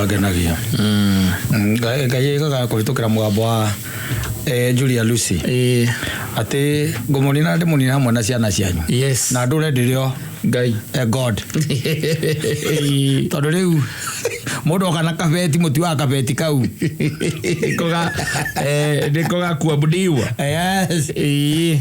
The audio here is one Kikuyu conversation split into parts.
Angenagia. Ngai ĩkaga kũhĩtũkĩra mũgambo wa Julia Lucy. Atĩ ngũmũnina ndĩmũnina hamwe na ciana cianyu. Yes. Na ndũre ndĩrĩo Ngai. God. Tondũ rĩu mũndũ oka na kabeti mũtuaga kabeti kau. Nĩko gakuabudiwa. Yes. Ĩĩ.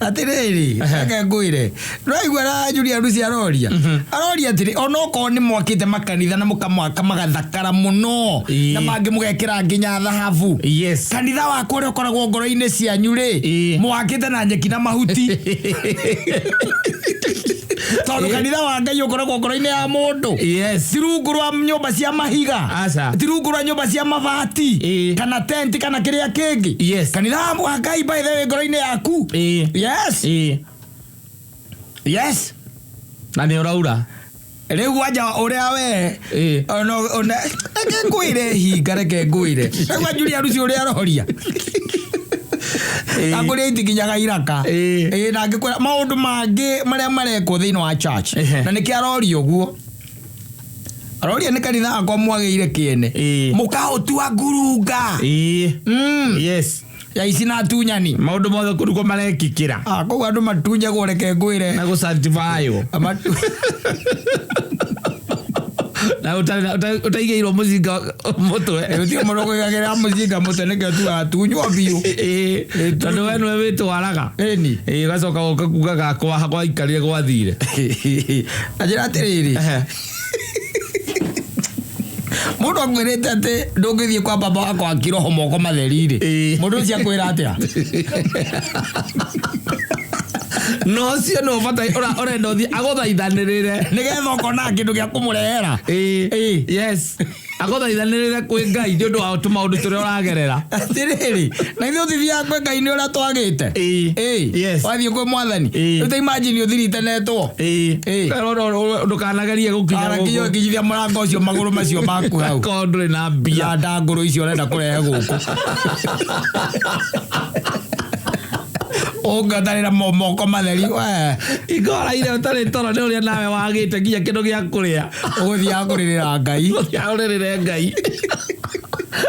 Atĩrĩrĩ, reke ngwĩre, ndũraigua na Julia Lucy aroria aroria atĩrĩ, onokorwo nĩ mwakĩte makanitha na mũkamwaka magathakara mũno na mangĩ mũgekĩra nginya thahabu, kanitha wakwa ũrĩa ũkoragwo ngoro-inĩ cianyu rĩ, mwakĩte na nyeki na mahuti, tondũ kanitha wa Ngai ũkoragwo ngoro-inĩ ya mũndũ, ti rungu rwa nyũmba cia mahiga, Aca. ti rungu rwa nyũmba cia mabati kana tenti kana kĩrĩa kĩngĩ. Kanitha wa Ngai, by the way, ngoro-inĩ yaku. Yes. Yes. Na nĩ ũraura. Rĩu wanja ũrĩa we ona reke ngwĩre hinga, reke ngwĩre rĩu Julia Lucy ũrĩa aroria akũrĩa itikinyaga iraka. Ĩĩ, na ngĩkwĩra maũndũ mangĩ marĩa marekwo thĩinĩ wa church. Na nĩkĩ aroria ũguo? Aroria nĩ kanitha wakwa mwagĩire kĩene mũkaũtua ngurunga ya ici na atunyani. Maũndũ mothe kũu nĩkuo marekĩkĩra. Ah, koguo andũ matunyagwo, reke ngwĩre. Na gũsanctifywo. Na ũtaigĩirwo mũcinga mũtwe. Gũtirĩ mũndũ ũkũigagĩrĩra mũcinga mũtwe, nĩkĩo tugaga tunywo biũ. Ĩĩ, tondũ we nĩwe wĩtwaraga. Ĩni. Ĩĩ, ũgacoka ũka kuga gakwa gwaikarire gwathire. Anjĩra atĩrĩrĩ, mũndũ akwĩrĩte atĩ ndũngĩthiĩ kwa baba wakwa wa kiroho moko matheri-rĩ, mũndũ ũcio akwĩra atĩa? No ũcio nĩ ũbata ũrenda ũthiĩ agũthaithanĩrĩre. Nĩgetha ũkona kĩndũ gĩa kũmũrehera. Ĩĩ. Yes, agũthaithanĩrĩre kwĩ Ngai nĩ ũndũ wa tũmaũndũ tũrĩa ũragerera. Atĩrĩrĩ, na ithuĩ ũtithiaga kwĩ Ngai nĩ ũrĩa twagĩte. Ĩĩ. Yes. Wathiĩ kwĩ Mwathani. Rĩu ta imagine ũthirite netwo. Ndũkanagerie gũkinya Arakinya gũkũ. ũkinyithia mũrango ũcio magũrũ macio maku hau. Korwo ndũrĩ na mbia. Na ndangũrũ icio ũrenda kũrehe gũkũ. Ũngĩotarĩra moko matheri we. Ikoraire ũtarĩ toro nĩ ũrĩa nawe wagĩte nginya kĩndũ gĩa kũrĩa. Ũgũthiaga kũrĩrĩra Ngai. Ũrĩrĩre Ngai.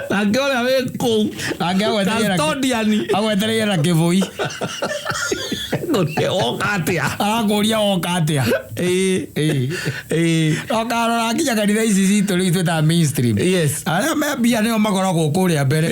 Nake ũrĩa wĩ kũu. Nake agwetereire Custodian. Agwetereire na kĩbũi. Gũtirĩ woka atĩa. Arakũria woka atĩa. Ĩĩ. Ĩĩ. Ĩĩ. Ũkarora nginya kanitha ici citũ rĩu twĩtaga mainstream. Arĩa me mbia nĩo makoragwo kũrĩa mbere.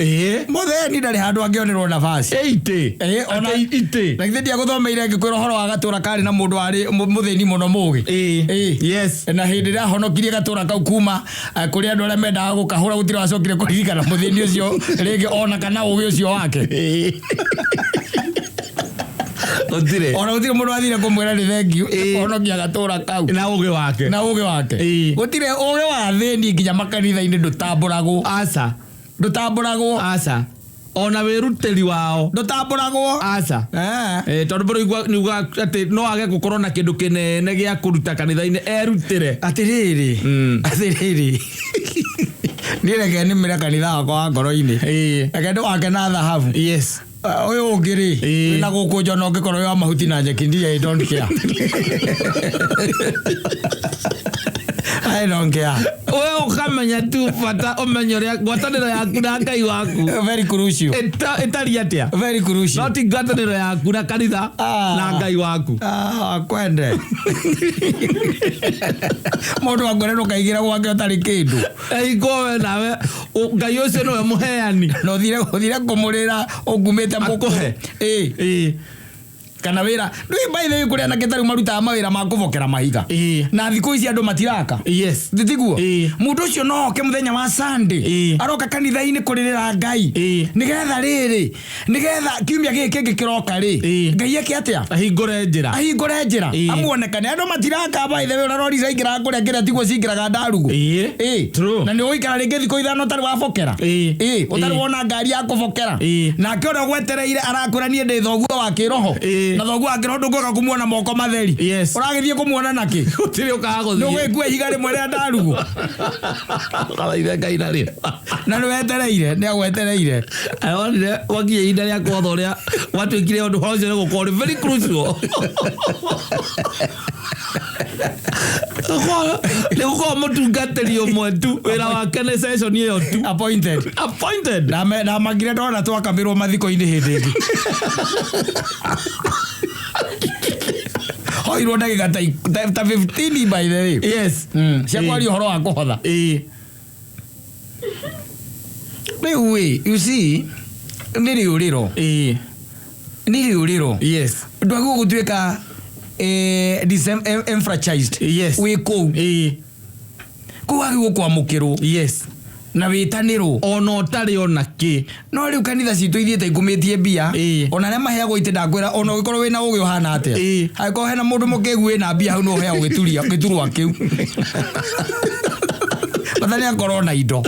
Mũtheni ndarĩ handũ angĩonerwo nafasi. Itĩ. Ĩĩ, ona Atĩ itĩ. Na githĩ ndiagũthomeire ngĩkwĩra ũhoro wa gatũra karĩ na mũndũ warĩ mũthĩni mũno mũgĩ. Ĩĩ. Ĩĩ. Na hĩndĩ ĩrĩa ahonokirie gatũra kau kuma kũrĩ andũ arĩa mendaga gũkahũra, gũtirĩ wacokire kũririkana mũthĩni ũcio rĩngĩ ona kana ũgĩ ũcio wake. Gũtirĩ. Ona gũtirĩ mũndũ wathire kũmwĩra nĩ thengiũ kũhonokia gatũra kau. Na ũgĩ wake. Na ũgĩ wake. Gũtirĩ ũgĩ wa thĩni nginya makanitha-inĩ ndũtambũragwo. Aca. Ndũtambũragwo. Aca. Ona wĩrutĩri wao. Ndũtambũragwo. Aca. Tondũ bado igua niuga atĩ no age gũkorwo na kĩndũ kĩnene gĩa kũruta kanitha-inĩ erutĩre. Atĩrĩrĩ, atĩrĩrĩ, niĩ reke nĩmĩre kanitha wakwa wa ngoro-inĩ. Reke ndĩwake na thahabu. Ũyũ ũngĩ rĩ, wĩna gũkũnjwo na ũngĩkorwo wĩ wa mahuti na nyeki, ndiye, I don't care. I don't care. We ũkamenya tu bata ũmenye ũrĩa ngwatanĩro yaku na Ngai waku Very crucial. Ĩtariĩ atĩa. Very crucial. No ti ngwatanĩro yaku na kanitha na Ngai waku. Ah, kwende mũndũ akwĩra ndũkaigĩra gwake ũtarĩ kĩndũ. Ĩngwo we nawe Ngai ũcio nĩwe mũheani. Na ũthire kũmũrĩra ũngumĩte Akũhe. Ĩĩ. Kana wĩra ndũĩ, by the way, kũrĩ anake tarĩu marutaga mawĩra ma kũbokera mahiga. Na thikũ ici andũ matiraka. Tiguo? Mũndũ ũcio no oke mũthenya wa Sunday. Aroka kanitha-inĩ kũrĩrĩra Ngai. Nĩgetha rĩrĩ, nĩgetha kiumia gĩkĩ kĩngĩ kĩroka rĩ, Ngai eke atĩa? Ahingũre njĩra. Ahingũre njĩra. Amuonekane. Andũ matiraka, by the way, ũrĩa rori ciraingĩraga kũrĩa kĩrĩa tiguo cingĩraga ndarugũ. Ĩĩ. True. Na nĩ ũgũikara rĩngĩ thikũ 5 ũtarĩ wabokera. Ĩĩ, ũtarĩ wona ngari ya kũbokera. Nake ũrĩa ũgwetereire arakwĩra niĩ ndĩ thoguo wa kĩroho. Na thoguo wa kĩroho ndũngĩũka kũmuona moko matheri. Ũragĩthiĩ kũmuona nakĩ? Gũtirĩ ũkaga Nĩ gũthiĩ. ũgĩkua ihiga rĩmwe rĩa ndarugũ. Ũgathaithe Ngai narĩo. Na nĩ wetereire, nĩ agwetereire. Onire gwakinya ihinda rĩa kwotha ũrĩa gwatuĩkire ũndũ ũcio nĩ gũkorwo nĩ very crucial. Nĩ gũkorwo mũtungatĩri ũmwe tu wĩra wake nĩ session ĩyo tu. Appointed. Appointed. Ndamakire ndona twakamirwo mathiko-inĩ hĩndĩ ĩngĩ. Hoirwo ndagĩka ta 15 by the way. Yes. Cia kwaria ũhoro wa kũhotha. Rĩu ĩ, you see, nĩ rĩũrĩro. Nĩ rĩũrĩro. Yes. Ndwagĩrĩirwo gũtuĩka disenfranchised. Yes. Wĩ kũu. Kũu wagĩrĩirwo kwamũkĩrwo. Yes. Na wĩtanĩrwo. Ona ũtarĩ ona kĩ. No rĩu kanitha citũ ithiĩte ikumĩtie mbia. Ĩĩ. Ona arĩa maheagwo itĩ ndakwĩra ona ũngĩkorwo wĩna ũgĩ ũhana atĩa. Ĩĩ. Angĩkorwo hena mũndũ mũkĩgu wĩna mbia hau no ũheagwo gĩturwa kĩu. Bata nĩ akorwo na indo.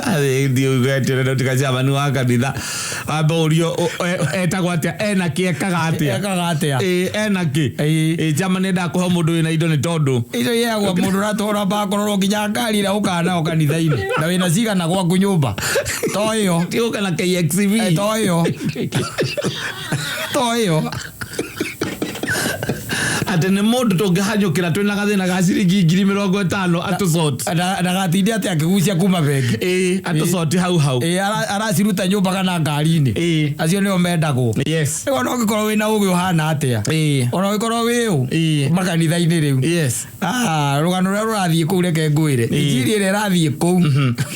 Thiũgetĩrĩtikacamani wa kanitha wambe ũrio etagwo atĩa, ena kĩ, ekaga atĩa? Ekaga atĩa? Ĩĩ, ena kĩ? Ĩĩ. Ĩĩ, chama nĩ endaga kũhe mũndũ wĩna indo nĩ tondũ Icio iheagwo mũndũ ũratwara bakũrorwo nginya ngari ĩrĩa ũkaga nayo kanitha-inĩ na wĩna cigana gwaku nyũmba to ĩyo. Tigũka na KXV. To ĩyo, to ĩyo. Atĩ nĩ mũndũ tũngĩhanyũkĩra twĩna gathĩna ga ciringi 50,000 atũcoti. Ndagatinde atĩ akĩgucia kuma bengi. Ĩĩ, atũcoti hau hau. Ĩĩ, araciruta nyũmba kana ngari-inĩ. Ĩĩ. Acio nĩo mendagwo. Yes. Rĩu ona ũngĩkorwo wĩna ũgĩ ũhana atĩa, Ĩĩ. ona ũngĩkorwo wĩ ũ Ĩĩ. makanitha-inĩ rĩu. Yes. Ah, rũgano rũrĩa rũrathiĩ kũu reke ngwĩre. Ĩĩ. Injiri ĩrĩa ĩrathiĩ kũu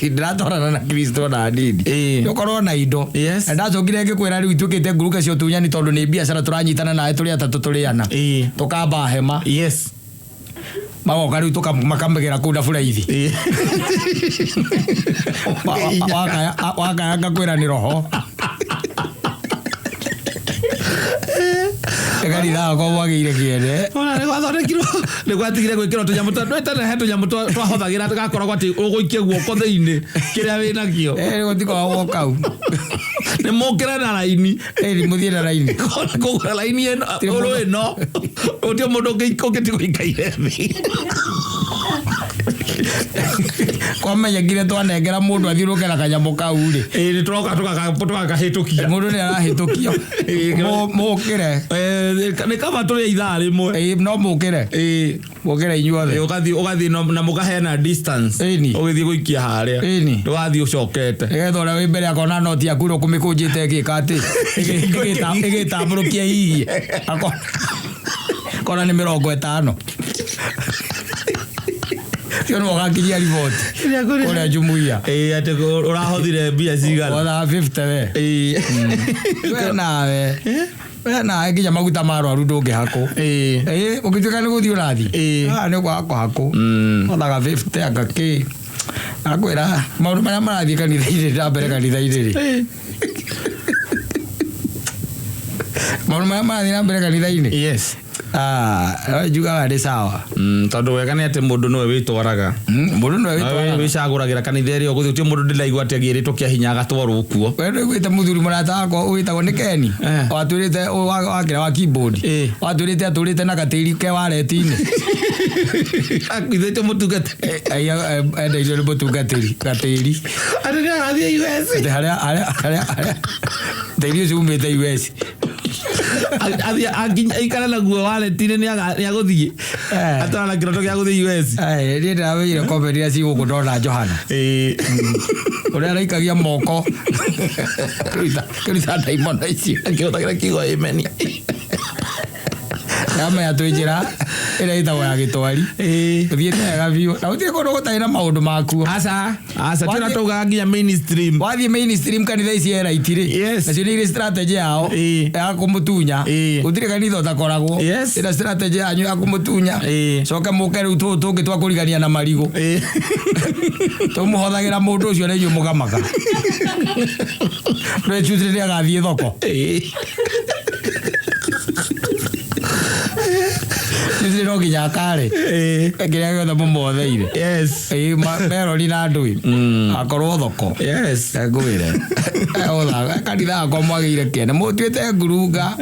ndĩratwarana na Kristo na nini. Ĩĩ. Ũkorwo na indo. Yes. Na ndacokire ngĩkwĩra rĩu ituĩkĩte nguruke cia ũtunyani tondũ nĩ biacara tũranyitana nawe tũrĩ atatũ tũrĩ ana. Ĩĩ. Tũkamba hema. Yes. Magoka rĩu makamĩgera kũu na buraithi. Ĩĩ. Wakaya ngakwĩra nĩ roho. Kanitha wakwa mwagĩire kĩene. Ona nĩ gwathondekirwo nĩ gwatigire gwĩkĩrwo tũnyamũ twetene he tũnyamũ twahothagĩra gakoragwo atĩ ũgũikia guoko thĩinĩ kĩrĩa wĩnakĩo. Gũtikoragwo kau. Nĩ mũkĩre na raini. Ĩni mũthiĩ na raini. Kũgũra raini ĩno ũrũ ĩno gũtirĩ mũndũ ũngĩtigwo aikaire thĩ. Kwamenyekire twanengera mũndũ athiũrũke na kanyamũ kau rĩ. Ĩĩ, nĩ tũroka tũgakahĩtũkia. Mũndũ nĩ arahĩtũkio. Mũkĩre. Nĩ kaba tũrĩ ithaa rĩmwe. Ĩĩ, no mũkĩre. Ĩĩ. Mũkĩre inyuothe. Ĩĩ, ũgathiĩ na mũkaheana distance. Ĩni. Ũgĩthiĩ gũikia harĩa. Ĩni. Ndũgathiĩ ũcokete. Nĩgetha ũrĩa wĩ mbere akona noti yaku ũrĩa ũkũmĩkũnjĩte ĩgĩka atĩ ĩgĩtambũrũkia hihi. Akona nĩ 50. Cio nĩwe ũgakinyia riboti kũrĩa jumuiya. Ĩĩ, atĩ ũrahothire mbia cigana? Wothaga 50 we. Ĩĩ. We nawe. We nawe nginya maguta ma arwaru ndũngĩhakwo. Ĩĩ. Ĩĩ, ũngĩtuĩka nĩ gũthiĩ ũrathiĩ. Ĩĩ. Ah, nĩ kwaga kũhakwo. Wothaga 50 anga kĩ. Akwĩra maũndũ marĩa marathiĩ kanitha-inĩ na mbere kanitha-inĩ rĩ. Ĩĩ. Maũndũ marĩa marathiĩ na mbere kanitha-inĩ. Yes. Ah, njugaga nĩ sawa. Tondũ wega nĩ atĩ mũndũ nĩwe wĩtwaraga. Mũndũ nĩwe wĩtwaraga. Wĩcagũragĩra kanitha ĩrĩa ũgũthiĩ, gũtirĩ mũndũ ndĩraigua atĩ agĩrĩtwo kĩa hinya agatwarwo kuo. We nĩũiguĩte mũthuri mũrata wakwa wĩtagwo nĩ Ken? Watwĩrĩte wakĩra wa keyboard. Watwĩrĩte atũrĩte na gatĩri ke wareti-inĩ. Akuithĩtio mũtungatĩri. Endeirio nĩ mũtungatĩri gatĩri. Atĩ nĩ arathiĩ US. Atĩ harĩa tĩri ũcio umĩte US. Athiĩ aikare naguo wareti-inĩ nĩ agũthiĩ. Atwara na kĩroto gĩa gũthiĩ US. Niĩ ndĩramenyire comedy iria ci gũkũ ndona Johana. Ũrĩa araikagia moko. Kĩruta ndaimono icio. Akĩhũthagĩra kiugo amen. Ndamenya twĩ njĩra ĩrĩa ĩtagwo ya gĩtwari. Tũthiĩte wega biũ. Na gũtirĩ kũndũ gũtarĩ na maũndũ makuo. Aca, aca, tũrĩa taugaga nginya mainstream. Wathiĩ mainstream kanitha ici eraithi rĩ. Yes. Nacio nĩ irĩ strategy yao ya kũmũtunya. Gũtirĩ kanitha ũtakoragwo. Yes. Ĩna strategy yanyu ya kũmũtunya. Coke mũke rĩu tũũ tũngĩ twa kũrigania na marigũ. Tũmũhothagĩra mũndũ ũcio na inyuĩ mũkamaka. Rĩu Tuesday nĩ agathiĩ thoko. Tuesday no nginya akare. Kĩrĩa gĩothe mũmotheire. Yes. Ĩĩ, merori na ndũĩ. Akorwo thoko. Yes. Ngwĩre. Kanitha wakwa mwagĩire kĩene. Mũtuĩte ngurunga.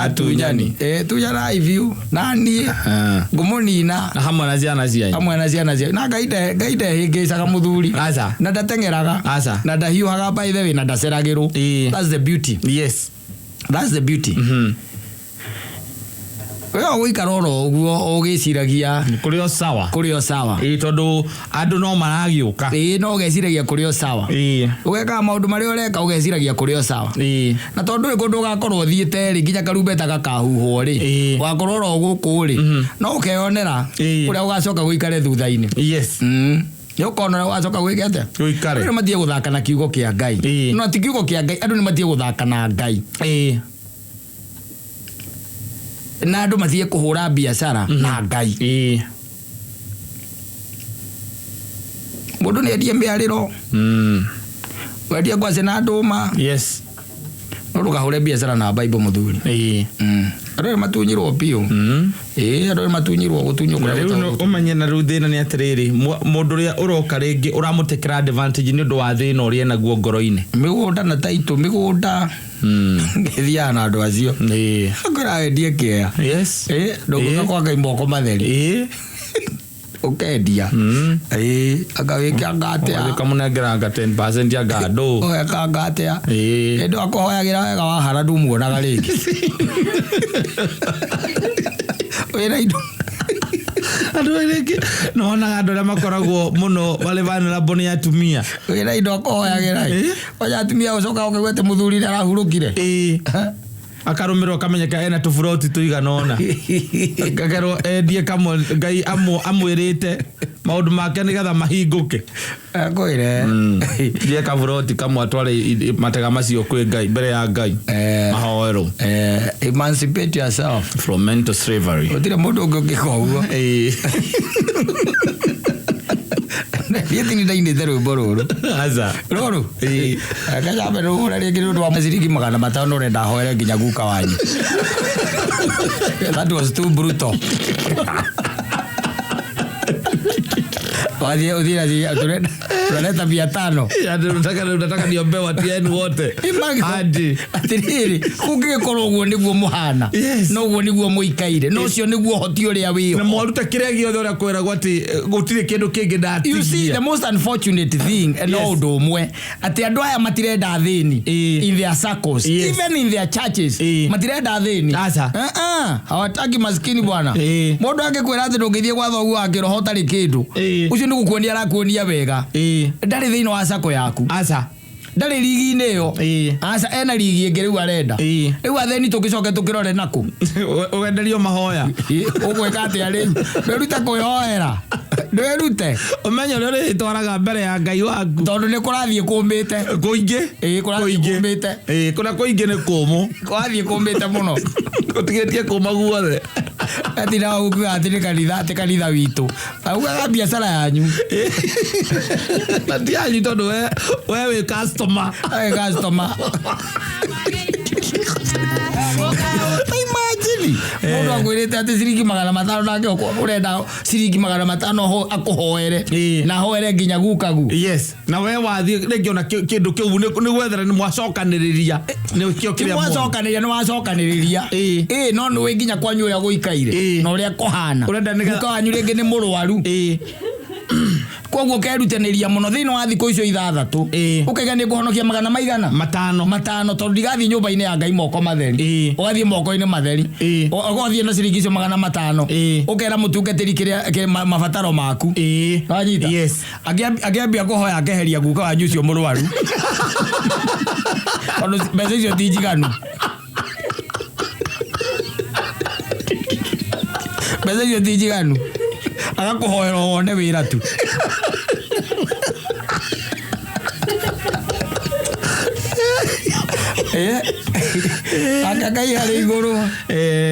Atunyani. Tunyanai biũ. Na niĩ ngũmũnina. Na hamwe na ciana cianyu. Hamwe na ciana cianyu. Na Ngai ndehĩngĩcaga mũthuri. Aca. Na ndateng'eraga. Aca. Na ndahiũhaga by the way na ndaceragĩrwo. Ĩĩ. That's the beauty. Yes. That's the beauty. We ũgũikara oro ũguo ũgĩciragia Kũrĩ o sawa. Kũrĩ o sawa. Ĩĩ, tondũ andũ no maragĩũka. Ĩĩ, no ũgeciragia kũrĩ o sawa. Ũgekaga maũndũ marĩa ũreka ũgeciragia kũrĩ o sawa. Na tondũ ndũrĩ kũndũ ũgakorwo ũthiĩte rĩ, nginya karumbeta gakahuhwo rĩ, ũgakorwo oro gũkũ rĩ, no ũkeyonera ũrĩa ũgacoka gũikare thutha-inĩ. Nĩ ũkona ũrĩa ũgacoka gwĩka atĩa. Gũikare. Andũ nĩ matige gũthaka na kiugo kĩa Ngai. No ti kiugo kĩa Ngai, andũ nĩ matige gũthaka na Ngai. Na andũ matige kũhũra biacara na Ngai. Mũndũ nĩ endie mĩarĩro, wendie ngwacĩ na ndũma, no ndũkahũre biacara na Bible, mũthuri. Andũ nĩ matunyirwo biũ. Ĩĩ, andũ nĩ matunyirwo gũtunywo Na kũrĩa rĩu gũtagwo. Ũmenye na rĩu thĩna nĩ atĩrĩrĩ, mũndũ ũrĩa ũroka rĩngĩ ũramũtekera advantage nĩ ũndũ wa thĩna ũrĩa enaguo ngoro-inĩ. Mĩgũnda na taitũ mĩgũnda ĩthiaga na andũ acio. Ngwĩra wendie kĩea. Ĩĩ, ndũngĩũka kwa Ngai moko matheri. Ũkendia. Ĩĩ, anga wĩkanga atĩa. Ũgathiĩ ũkamũnengeranga 10% ya ngandũ. Ũgekanga atĩa. Ĩndũ akũhoyagĩra wega wahara ndumuonaga rĩngĩ. Wĩna indo. Andũ rĩngĩ nĩwonaga andũ arĩa makoragwo mũno marĩ vulnerable nĩ atumia. Wĩna indo akũhoyagĩra. Kwanja atumia ũcoka ũkaigua atĩ mũthuri nĩ arahurũkire. Ĩĩ, akarũmĩrwo akamenyeka ena tũburoti tũigana ũna, akerwo endie kamwe Ngai amwĩrĩte maũndũ make nĩgetha mahingũke. Akwĩre. Ndie kaburoti kamwe atware matega macio kwĩ Ngai, mbere ya Ngai, mahoerwo. Emancipate yourself from mental slavery. Gũtirĩ mũndũ ũngĩ ũngĩka ũguo. Niĩ ti ndainĩte rwĩmbo rũrũ. Aca. Rũrũ. Ĩĩ. Kacambe rũhũre rĩngĩ nĩ ũndũ wa ciringi 500 ũrenda hoere nginya guka wanyu. That was too brutal. Wathiĩ ũthiĩ na ciringi tunaleta 500. Yaani unataka niombe watu yenu wote hadi Atĩrĩrĩ, kũngĩgĩkorwo ũguo nĩguo mũhana, no ũguo nĩguo mũikaire, no ũcio nĩguo ũhoti ũrĩa Na wĩho. mwaruta kĩrĩa gĩothe ũrĩa kwĩragwo atĩ gũtirĩ kĩndũ kĩngĩ. You see, the Ndatigia. most unfortunate thing, no ũndũ ũmwe atĩ andũ aya matirenda athĩni in their circles, even in their churches, matirenda athĩni. Aca. Hawataki maskini bwana. Mũndũ angĩkwĩra atĩ ndũngĩthiĩ gwa thoguo wa kĩroho ũtarĩ kĩndũ, ũcio nĩ gũkuonia arakuonia wega. Ndarĩ thĩinĩ wa sako yaku. Aca. Ndarĩ rigi-inĩ ĩyo. Aca, ena rigi ĩngĩ rĩu arenda. Rĩu athĩni tũgĩcoke tũkĩrore nakũ? Ũgenderio mahoya. Ũgwĩka atĩa rĩu? Ndwĩrute kwĩhoera, ndwĩrute. Ũmenye ũrĩa ũrĩtwaraga mbere ya Ngai waku. Tondũ nĩ kũrathiĩ kũmbĩte. Kũingĩ. Ĩĩ, kũrathiĩ Kũingĩ. kũmbĩte. Ĩĩ, kũrĩa kũingĩ nĩ kũmũ. Kũrathiĩ kũmbĩte mũno. Gũtigĩtie kũma guothe. Ati nao gũkiuga atĩ nĩ kanitha, atĩ kanitha witũ augaga biacara yanyu. Na ti yanyu tondũ we wĩ customer. We customer. Imagine mũndũ akwĩrĩte atĩ ciringi 500 nake ũrenda ciringi 500 akũhoere na ahoere nginya gukagu. Yes, na we wathiĩ rĩngĩ ona kĩndũ kĩu nĩ gwethera nĩ mwacokanĩrĩria nĩkĩo Ti kĩrĩa muona. mwacokanĩrĩria, nĩ wacokanĩrĩria. Ĩĩ, no nĩ wĩ nginya kwanyu ũrĩa gũikaire na ũrĩa kũhana. Ũrenda nĩgetha- Guka wanyu rĩngĩ nĩ mũrwaru. Koguo ũkerutanĩria mũno thĩinĩ wa thikũ icio 6, ũkaiga nĩ ngũhonokia magana maigana? 5. 5, tondũ ndigathiĩ nyũmba-inĩ ya Ngai moko matheri. Ũgathiĩ moko-inĩ matheri. Ũgathiĩ na ciringi icio 500. Ũkera mũtungatĩri kĩrĩa mabataro maku. Wanyita? Yes. Akĩambia kũhoya akeheria guka wanyu ũcio mũrwaru. Tondũ mbeca icio ti njiganu. Mbeca icio ti njiganu. Agakũhoera wone wĩra tu. Anga Ngai harĩ igũrũ.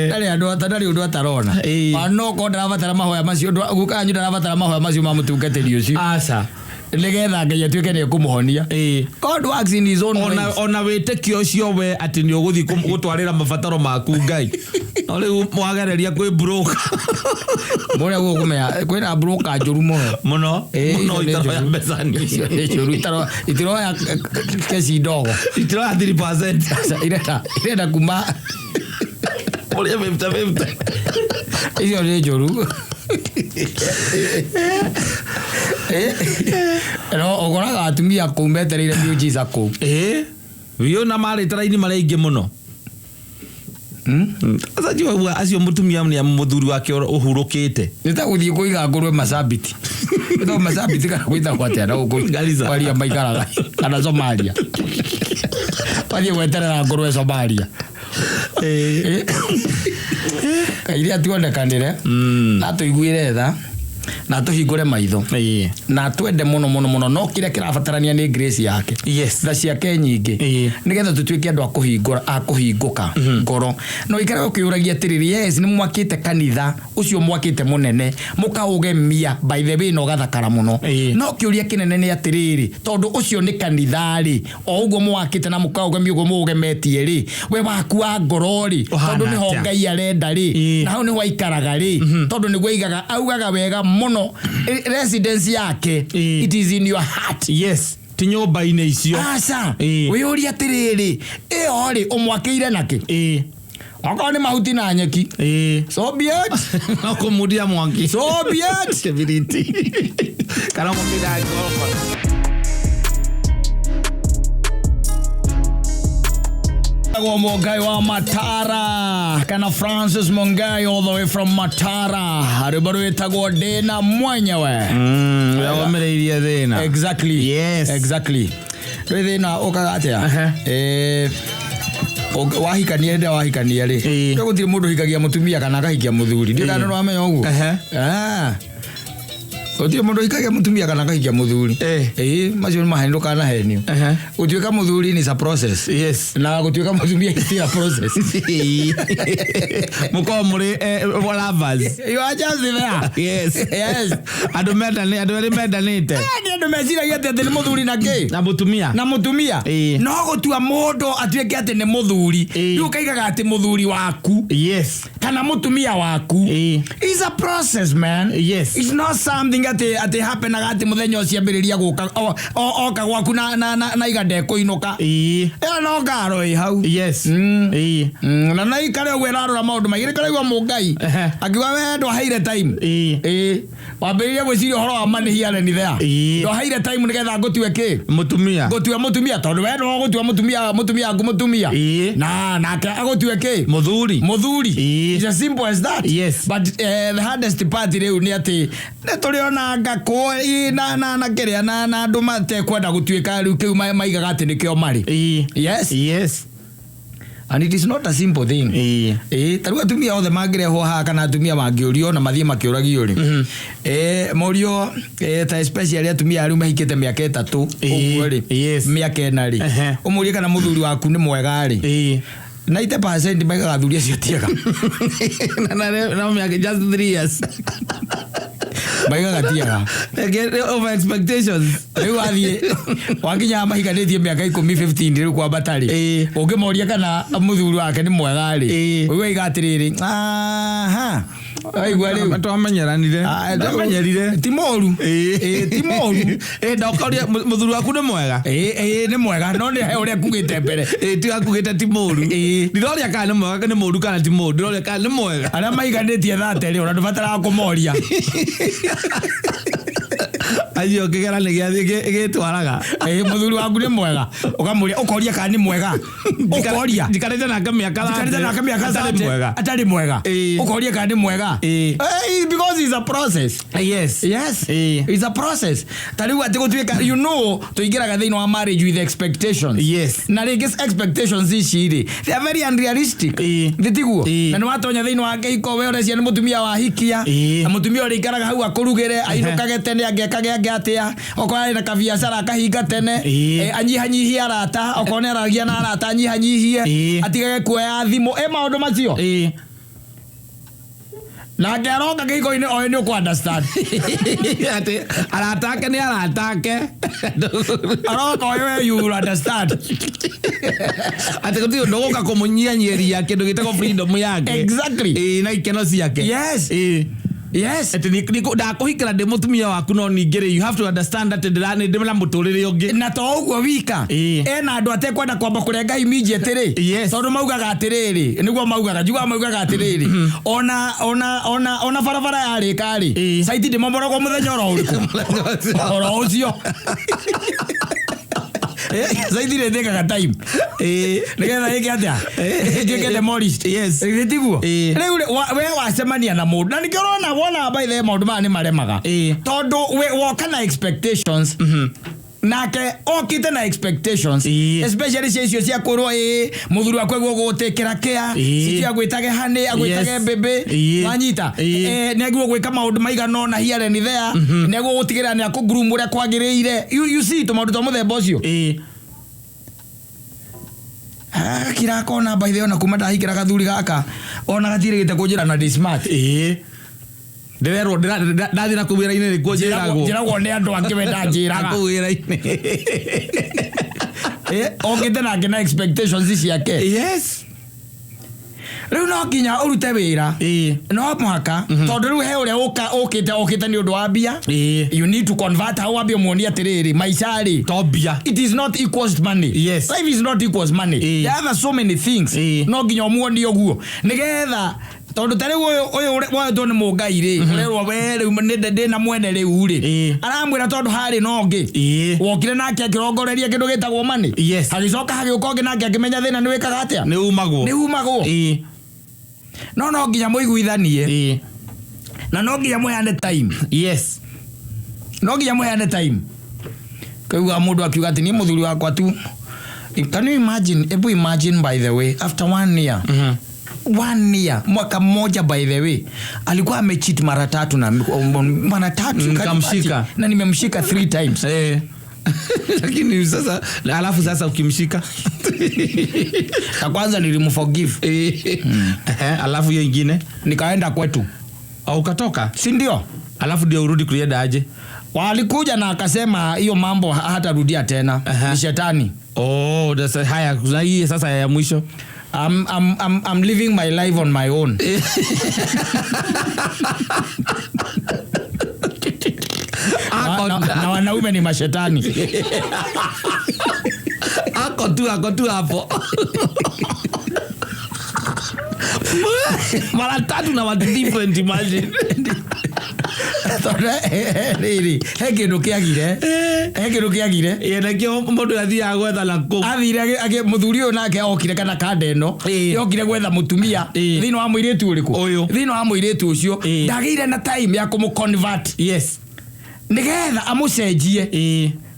Ndarĩ andũ ndarĩ ũndũ atarona. Ona no korwo ndarabatara mahoya macio, guka wanyu ndarabatara mahoya macio ma mũtungatĩri ũcio. Aca. Nĩgetha Ngai atuĩke nĩ ekũmũhonia. God works in his own ways. Ona wĩtĩkio ũcio we atĩ nĩ ũgũthiĩ gũtwarĩra mabataro maku Ngai, no rĩu mwagereria kwĩ broker. Mũrĩa gũkũmenya kwĩna broker njũru mũno. Mũno. Icio Mũno. nĩ Itaroya njũru. mbeca nini. Icio nĩ njũru, itiroya keci ndogo. Itiroya 3%. Aca, irenda kuma ũrĩa 50-50. Icio nĩ njũru. No ũkoraga atumia kũu metereire miujiza kũu. Ĩĩ, biũ, na marĩte raini marĩ aingĩ mũno. Sasa jua acio mutumia nĩ mũthuri wake ũhurũkĩte. Nĩ ta gũthiĩ kũiga ngũrwe Masabiti. Gwĩtagwo Masabiti kana gwĩtagwo atĩa na gũkũ Garissa. kwaria maikaraga kana Somalia. Wathiĩ gweterera ngũrwe Somalia. Kaire atuonekanĩre na atũiguĩre tha na atũhingũre maitho na atwende mũno mũno mũno, no kĩrĩa kĩrabatarania nĩ grace yake, tha ciake nyingĩ, nĩgetha tũtuĩke andũ a kũhingũra, a kũhingũka ngoro. No ikara ũkĩũragia atĩrĩrĩ, yes, nĩ mwakĩte kanitha ũcio, mwakĩte mũnene, mũkaũgemia by the way na ũgathakara mũno, no kĩũria kĩnene nĩ atĩrĩrĩ, tondũ ũcio nĩ kanitha rĩ, o ũguo mwakĩte na mũkaũgemia ũguo mũũgemetie rĩ, we waku wa ngoro rĩ, Ũhana tondũ nĩho atĩa? Ngai arenda rĩ, na hau nĩho aikaraga rĩ, tondũ nĩguo aigaga, augaga wega mũno, residence yake, it is in your heart. Yes, ti nyũmba-inĩ icio. Aca. Wĩyũrie atĩrĩrĩ, ĩyo rĩ, ũmwakĩire nakĩ? Okorwo nĩ mahuti na nyeki, so be it. No kũmundia mwaki. So be it. Kĩbiriti kana mũkĩnda ngoroba. Agwo Mungai wa Matara kana Francis Mungai all the way from Matara, rwĩmbo rwĩtagwo ndĩna mwenyewe. Ũrĩa womĩrĩirie thĩna. Exactly. Exactly. Rwĩ thĩna ũkaga atĩa? Wahikania, hĩndĩ ĩrĩa wahikania rĩ, rĩu gũtirĩ mũndũ ũhikagia mũtumia kana akahikia mũthuri, ndiũ kana nĩwamenya ũguo. Ah. Gũtirĩ mũndũ ũhikagia mũtumia kana akahikia mũthuri. Ĩĩ, macio nĩ maheni, ndũkanahenio. Gũtuĩka mũthuri ni a process, na gũtuĩka mũtumia is still a process. Mũkorwo mũrĩ lovers. You are just there. Andũ mendane, andũ erĩ mendanĩte. Nĩ andũ meciragia atĩ nĩ mũthuri na kĩ? Na mũtumia. Na mũtumia. No gũtua mũndũ atuĩke atĩ nĩ mũthuri, rĩu ũkaigaga atĩ mũthuri waku kana mũtumia waku, is a process, man. It's not something atĩ happenaga atĩ mũthenya ũcio ambĩrĩria gũka oka gwaku na iga ndekũinũka. Ĩyo no ngaro ĩ hau. Na na ikare ũguo ĩrarora maũndũ maingĩ, karaigua mũngai akiuga we ndwaheire time. Ĩĩ, wambĩrĩria gwĩciria ũhoro wa money here and there. Ndwaheire time nĩgetha ngũtue kĩ? Mũtumia. Ngũtue mũtumia, tondũ we nĩwe ũgũtua mũtumia waku mũtumia, na nake agũtue kĩ? Mũthuri. Mũthuri. It's as simple as that. But the hardest part rĩu nĩ atĩ nĩ tũrĩ ona ngakũ na kĩrĩa na andũ matekwenda gũtuĩka rĩu kĩu maigaga atĩ nĩkĩo marĩ. And it is not a simple thing. Ĩĩ, ta rĩu atumia othe mangĩrehwo haha kana atumia mangĩũrio na mathiĩ makĩũragio rĩ, morio, ta especially atumia arĩa mahikĩte mĩaka 3 ũguo rĩ, mĩaka 4 rĩ, ũmũrie kana mũthuri waku nĩ mwega rĩ, 90% maigaga athuri acio tiega. Na mĩaka just 3 years. Maigaga tiega. Over expectations. Rĩu wathiĩ wakinya mahikanĩtie mĩaka 10, 15 rĩu kwambata rĩ, ũngĩmoria kana mũthuri wake nĩ mwega rĩ, ũguo aiga atĩrĩrĩ, aha, waigua rĩu. Twamenyeranire. Ah, Twamenyerire. Ti mũru. Ĩĩ, ti mũru. Ndokoria mũthuri waku nĩ mwega. Ĩĩ, nĩ mwega, no nĩ he ũrĩa kugĩte mbere. Ĩĩ, ti wakugĩte ti mũru. Ndiroria kana nĩ mwega, nĩ mũru kana ti mũru, ndiroria kana nĩ mwega. Arĩa maiganĩtie thate rĩ, ona ndũbataraga kũmoria. Acio kĩgera nĩ gĩathiĩ gĩtwaraga. Ĩĩ, mũthuri waku nĩ mwega, ũkamũria, ũkoria kana nĩ mwega, ũkoria. Njikarĩte nake mĩaka Njikarĩte nake mĩaka atarĩ 30, mwega. atarĩ mwega. Ũkoria kana nĩ mwega. Because it's a process. It's a process. Ta rĩu atĩ gũtuĩka, tũingĩraga thĩinĩ wa marriage with expectations. Na rĩngĩ expectations ici rĩ, they are very unrealistic. Thĩ tiguo? Na nĩ watonya thĩinĩ wa kĩhiko, we ũrecia nĩ mũtumia wahikia, na mũtumia ũrĩa ikaraga hau akũrugĩre, ainũkage tene, angĩekage angĩ atĩa, okorwo arĩ na kabiacara akahinga tene, anyihanyihie arata, okorwo nĩ aragia na arata anyihanyihie, atigage kuoya thimũ, maũndũ macio. Nake aroka kĩhiko-inĩ oĩ nĩ ũkũ understand. Atĩ arata ake nĩ arata ake. Aroka oĩ we you will understand. Atĩ gũtirĩ ũndũ ũgũka kũmũnyianyieria kĩndũ gĩtagwo freedom yake. Ĩĩ, na ikeno ciake. Atĩ ndakũhikĩra ndĩ mũtumia waku, no ningĩ rĩ, you have to understand atĩ nĩ ndĩ na mũtũrĩre ũngĩ. Na to ũguo wika, ena andũ atekwenda kwamba kũrenga immediate rĩ, tondũ maugaga atĩrĩrĩ, nĩguo maugaga, njugaga maugaga atĩrĩrĩ, ona barabara yarĩka rĩ, site ndĩmomoragwo mũthenya oro ũrĩkũ, oro ũcio. Site nĩ ĩtĩkaga time nĩgetha ĩke atĩa? Ĩtuĩke demolished. Yes. Githĩ tiguo? Ĩĩ. Rĩu rĩ, we wacemania na mũndũ na nĩkĩo ũrona wona by the way maũndũ maya nĩ maremaga. Ĩĩ. Tondũ we woka na expectations, nake okĩte na expectations, Ĩĩ. especially cia icio cia kwĩrwo ĩ mũthuri wakwa aguo gũgũtĩkĩra kĩa Ĩĩ. cicio agwĩtage honey, agwĩtage Yes. baby. Ĩĩ. Wanyita? Ĩĩ. Nĩ agĩrĩirwo gwĩka maũndũ maigana ũna here and there, nĩ agĩrĩirwo gũtigĩrĩra nĩ akũgroom ũrĩa kwagĩrĩire, you see, tũmaũndũ twa mũthemba ũcio. Agakira akona by the way ona kuma ndahikĩra gathuri gaka ona gatirĩgĩte kũnjĩra na ndĩ smart. Ĩĩ, ndĩrerwo ndathiĩ na kũu wĩra-inĩ nĩkuo njĩragwo. Njĩragwo nĩ andũ angĩ, we ndanjĩraga. Kũu wĩra-inĩ. Okĩte nake na expectations ciake. Rĩu no nginya ũrute wĩra. No mũhaka, tondũ rĩu he ũrĩa ũkĩte okĩte nĩ ũndũ wa mbia. You need to convert hau, wambie muonie atĩrĩrĩ, maica rĩ, To mbia. it is not equals money. Life is not equals money. There are so many things. No nginya ũmuonie ũguo nĩgetha, tondũ ta rĩu ũyũ woetwo nĩ mũngai rĩ, ũrerwo we rĩu nĩ ndĩna mwene rĩu rĩ, aramwĩra tondũ harĩ na ũngĩ wokire nake akĩrongoreria kĩndũ gĩtagwo money. Hagĩcoka hagĩũka ũngĩ nake akĩmenya thĩna nĩ wĩkaga atĩa? Nĩ umagwo. Nĩ umagwo. No nginya mũiguithanie na no nginya mũheane time. No nginya mũheane time. Kaigua mũndũ akiuga atĩ niĩ mũthuri wakwa tu, can you imagine? Ebu imagine, by the way, after one year, one year, mwaka mmoja, by the way, alikuwa amecheat mara tatu na mara tatu. Nikamshika. Na nimemshika three times. Lakini sasa, na alafu sasa ukimshika? Na kwanza nilimforgive. Alafu hiyo ingine? Nikaenda kwetu. Au ukatoka? Si ndio? Alafu ndio urudi, kulienda aje? Walikuja na akasema hiyo mambo hatarudia tena. Ni shetani. Oh, haya, na hii sasa ya mwisho? I'm living my life on my own. Na wanaume ni mashetani. Ako tu hapo mara tatu na watu different, imagine. Tondũ rĩrĩ, he kĩndũ kĩagire, he kĩndũ kĩagire. Ĩ, nakĩo mũndũ athiaga gwetha na kũu. Athire mũthuri ũyũ nake okire kana kanda ĩno yokire gwetha mũtumia thĩinĩ wa mũirĩtu ũrĩkũ? Ũyũ. Thĩinĩ wa mũirĩtu ũcio ndagĩire na time ya kũmũ-convert nĩgetha amũcenjie.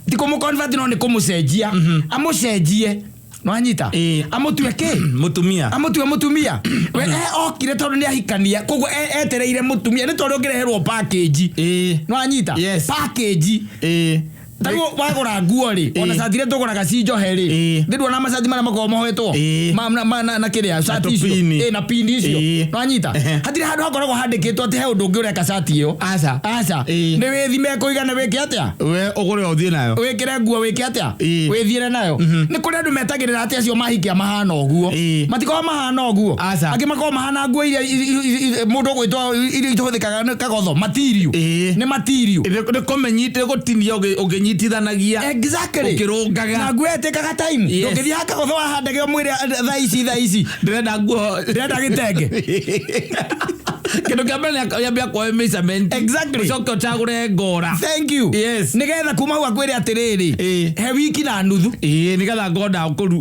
Ti kũmũ-convert, no nĩ kũmũcenjia, amũcenjie, nwanyita? Amũtue kĩ? Mũtumia. Amũtue mũtumia. We okire tondũ nĩ ahikania, koguo etereire mũtumia, nĩ tondũ ũngĩreherwo package. Nwanyita? Yes. Package. Tarĩu wagũra nguo rĩ, ona cati iria tũgũraga ci njohe rĩ, nĩ nduona macati marĩa makoragwo mohetwo na kĩrĩa cati icio. Tũpini. Na pini icio. Nwanyita? Hatirĩ handũ hakoragwo handĩkĩtwo atĩ he ũndũ ũngĩ ũreka cati ĩyo. Aca. Aca. Nĩ wĩthime kũigana wĩke atĩa? We ũgũre ũthiĩ nayo. Wĩkĩre nguo, wĩke atĩa? Wĩthiĩre nayo. Nĩ kũrĩ andũ metagĩrĩra atĩ acio mahikia mahana ũguo. Matikoragwo mahana ũguo. Aca. Angĩ makoragwo mahana nguo iria mũndũ ũgwĩtwo iria itũhũthĩkaga nĩ kagotho material. Nĩ material. Nĩ kũmenyite gũtinia ũkĩnyitithanagia. Ũkĩrũngaga. Na nguo ĩtĩkaga time. Ndũngĩthiĩ hakagotho wahandage ũmwĩre thaa ici, thaa ici ndĩrenda nguo. Ndĩrenda gĩtenge. Kĩndũ kĩa mbere nĩ yambia kuoya measurement. Ũcoke ũcagũre ngora. Thank you. Nĩgetha kuma hau akwĩre atĩrĩrĩ, he wiki na nuthu. Ĩĩ, nĩgetha ngorwo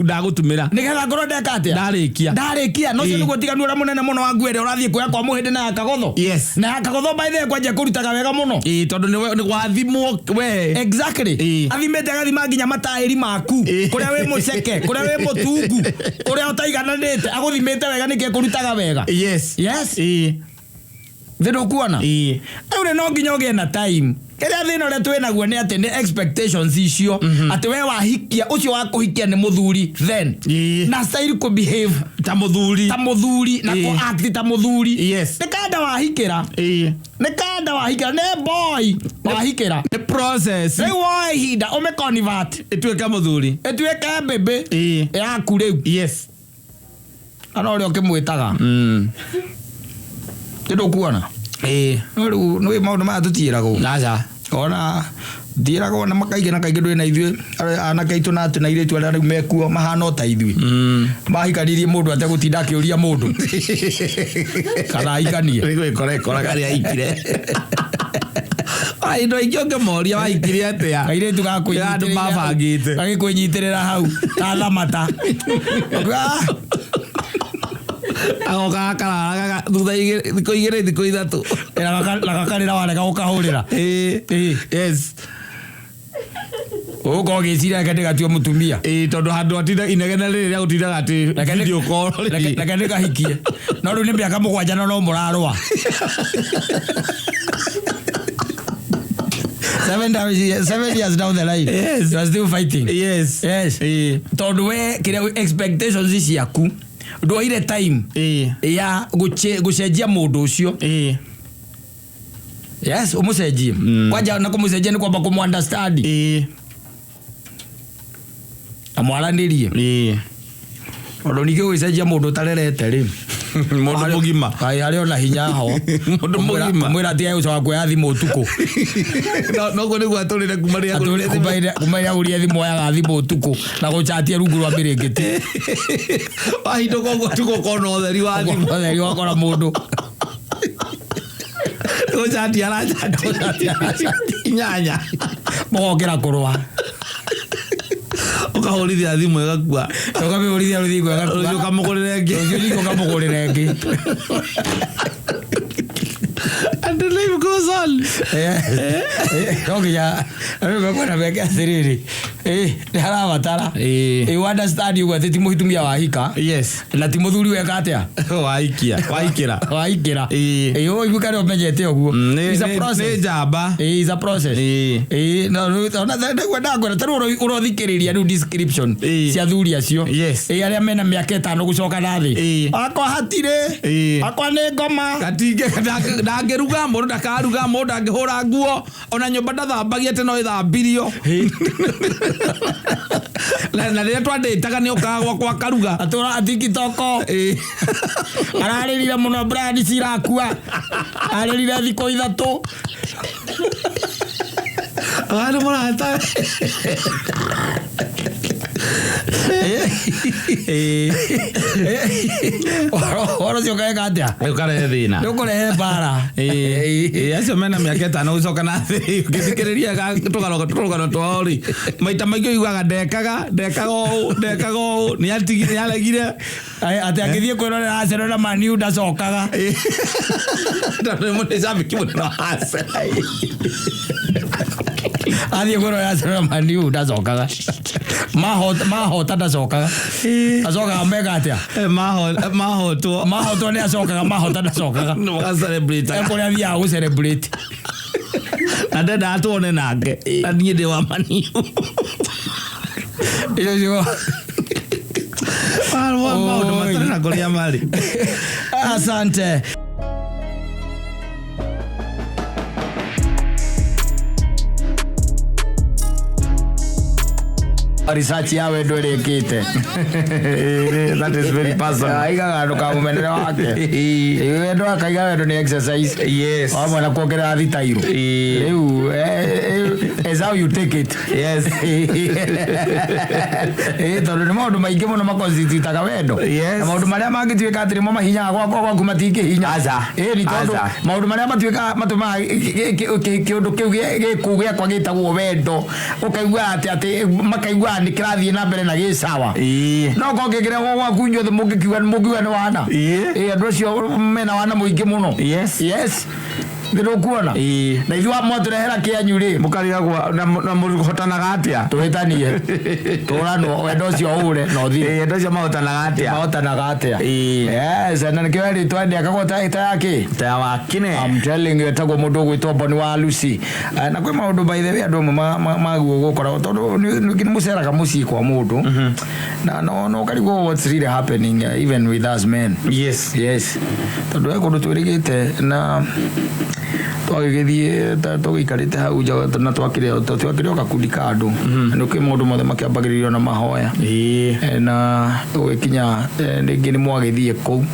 ndagũtumĩra. Nĩgetha ngorwo ndeka atĩa? Ndarĩkia. Ndarĩkia. No ũcio nĩguo ũtiganu ũrĩa mũnene mũno wa nguo ĩrĩa ũrathiĩ kuoya kwa mũhĩndĩ na ya kagotho. Na ya kagotho, by the way, kwanja kũrutaga wega mũno. Ĩĩ, tondũ nĩ gwathimwo we. Athimĩte agathima nginya mataĩri maku, kũrĩa wĩ mũceke, kũrĩa wĩ mũtungu, kũrĩa ũtaigananĩte, agũthimĩte wega nĩkĩo kũrutaga wega. Yes. Thĩ ndũkuona? Rĩu rĩ, no nginya ũgĩe na time. Kĩrĩa thĩna ũrĩa twĩ naguo nĩ atĩ nĩ expectations icio, atĩ we wahikia ũcio wa kũhikia nĩ mũthuri then na style kũ behave ta mũthuri. Ta mũthuri na kũ act ta mũthuri. Nĩ kanda wahikĩra. Nĩ kanda wahikĩra, nĩ boy wahikĩra. Nĩ process. Rĩu woe ihinda ũmĩ convert ĩtuĩke mũthuri. Ĩtuĩke mbĩmbĩ yaku rĩu. Kana ũrĩa ũkĩmwĩtaga. Nĩ ndũkuona? No rĩu nĩ maũndũ maya tũtiĩragwo. Aca. Ona ndiĩragwo na makaingĩ na kaingĩ ndũĩ na ithuĩ anake aitũ na atĩ na airĩtu arĩa rĩu mekuo mahana o ta ithuĩ, mahikanirie mũndũ ategũtinda akĩũria mũndũ kana ahikanie. Nĩ gwĩkora ĩkoraga arĩa aikire. Andũ aingĩ ũngĩmoria wahikire atĩa? Kairĩtu Andũ mabangĩte. Gagĩkwĩnyitĩrĩra hau ta thamata. Ah, Agoka gakarara thutha thikũ 2 thikũ 3. Na gakarĩra warega gũkahũrĩra. Ĩĩ. Yes. Ũgũkorwo ũgĩciria reke ndĩgatue mũtumia. Ĩĩ, tondũ handũ atinda inegene rĩrĩ rĩa gũtindaga atĩ video call rĩ. Reke ndĩkahikie. No rĩu nĩ mĩaka 7 na no mũrarũa. 7 years down the line. Yes. You are still fighting. Yes. Yes. Ĩĩ. Tondũ we kĩrĩa expectations ciaku ndwoire time Ĩĩ. ya gũcenjia mũndũ ũcio. Ĩĩ. Yes, ũmũcenjie. Kwanja na kũmũcenjia nĩ kwamba kũmũ understand. Ĩĩ. Na mwaranĩrie. Ĩĩ. Tondũ ningĩ ũgĩcenjia mũndũ ũtarerete rĩ. Mũndũ mũgima. Kaĩ harĩ ona hinya ho. Mũndũ mũgima. Mwĩra atige gũcoka kuoya thimũ ũtukũ. Noguo nĩguo atũrĩre kuma rĩrĩa agũrire thimũ. Kuma rĩrĩa agũrire thimũ oyaga thimũ ũtukũ na gũchatia rungu rwa mĩrĩngĩti. Wahindũka ũguo ũtukũ ũkona ũtheri wa thimũ. Ũtheri wakora mũndũ. Gũchati arachati. Inyanya. Mũgokĩra kũrũa. Ũkahũrithia thimũ ĩgakua. Ũkamĩhũrithia rũthingo ĩgakua. Rũciũ ũkamũgũrĩra ĩngĩ. Rũciũ ningĩ ũkamũgũrĩra ĩngĩ. And the life goes on. No nginya rĩu mekwenda meke atĩrĩrĩ, nĩ harabatara Ĩĩ. you understand ũguo atĩ ti mũtumia wahika Yes. na ti mũthuri weka atĩa. Waikia. Waikĩra. Waingĩra. Ĩĩ. Ũiguĩ karĩa ũmenyete ũguo. Nĩ It's a nĩ process. njamba. Ĩĩ, it's a process. Ĩĩ. Ĩĩ, no rĩu ona nĩguo ndakwĩra ta rĩu ũrothikĩrĩria rĩu description Ĩĩ. cia athuri acio. Yes. Ĩĩ, arĩa mena mĩaka 5 gũcoka na thĩ. Ĩĩ. Akwa hatirĩ. Ĩĩ. Akwa nĩ ngoma. Gatingĩ ndangĩruga mũndũ ndakaruga mũndũ ndangĩhũra nguo ona nyũmba ndathambagia atĩ no ĩthambirio. Na rĩrĩa twandĩtaga nĩ ũkaga gwakwa akaruga. Atũra tikitoko. Ĩĩ. Ararĩrire mũno brand cirakua. Arĩrire thikũ 3. Arĩ mũrata. Ũhoro ũcio ũkaeka atĩa? Ũkarehe thĩna. Nĩ ũkũrehe mbara. Ĩĩ, acio mena mĩaka 5 gũcoka na thĩ ũngĩthikĩrĩria tũrũgano twao rĩ maita maingĩ ũiguaga ndekaga ũũ ndekaga ũũ nĩ aregire. Atĩ agĩthiĩ kwĩrorera Arsenal na Man U ndacokaga. Tondũ nĩ cambĩki mũnene wa Arsenal. Athiĩ kwĩrorera Arsenal na Man U ndacokaga. Mahota ndacokaga. Acokaga meka atĩa? Mahotwo. Mahotwo nĩ acokaga, mahota ndacokaga. Magacelebrate. Kũrĩa athiaga gũ celebrate. Na ndendaga tuone nake na niĩ ndĩ wa Man U. Icio ciugo. Maũndũ matarĩ na kũrĩa marĩ. Asante. Research ya wendo ĩrĩkĩte. That is very personal. Aigaga ndũkamũmenere wake. Ĩĩ, wendo akaiga wendo nĩ exercise. Yes. Wamwe na kuongerera thitairũ. Ĩĩ. Rĩu is how you take it. Yes. Ĩĩ, tondũ nĩ maũndũ maingĩ mũno maconstitutaga wendo. Yes. Na maũndũ marĩa mangĩtuĩka atĩ nĩmo mahinyaga gwakwa gwaku matingĩhinya. Aca. Ĩĩ, nĩ tondũ Aca. maũndũ marĩa matuĩkaga matũmaga kĩũndũ kĩu gĩkũ gĩakwa gĩtagwo wendo ũkaigua atĩ makaigua nĩ kĩrathiĩ na mbere na gĩ sawa. Ĩĩ. No korwo kĩngĩrehwo gwaku inyuothe mũngiuga nĩ wana. Ĩĩ. Ĩĩ, andũ acio mena wana mũingĩ mũno. Yes. Yes. Nĩ ndũkuona? Ĩĩ. Na ithuĩ mwatũrehera kĩanyu rĩ, Mũkarigagwo na mũhotanaga atĩa? tũhĩtanie tũranwo wendo ũcio ũre na ũthire. Ĩĩ, andũ acio mahotanaga atĩa? Mahotanaga atĩa? Ĩĩ. Yes, na nĩkĩo erĩtwo ndĩakagwo ta ya kĩ? Ta ya wakine. I'm telling you, etagwo mũndũ ũgwĩtwo Boni wa Lucy. Na kwĩ maũndũ by the way andũ amwe maguo gũkoragwo tondũ nĩ mũceraga mũciĩ kwa mũndũ na no ũkarigwo what's really happening even with us men. Yes. Yes. Tondũ he kũndũ twĩrĩgĩte na twagĩgĩthiĩ tũgĩikarĩte hau nja na twakĩrĩ o gakundi ka andũ. Na nĩ kwĩ maũndũ mothe makĩambagĩrĩrio na mahoya. Ĩĩ. Na ũgĩkinya rĩngĩ nĩ mwagĩthiĩ kũu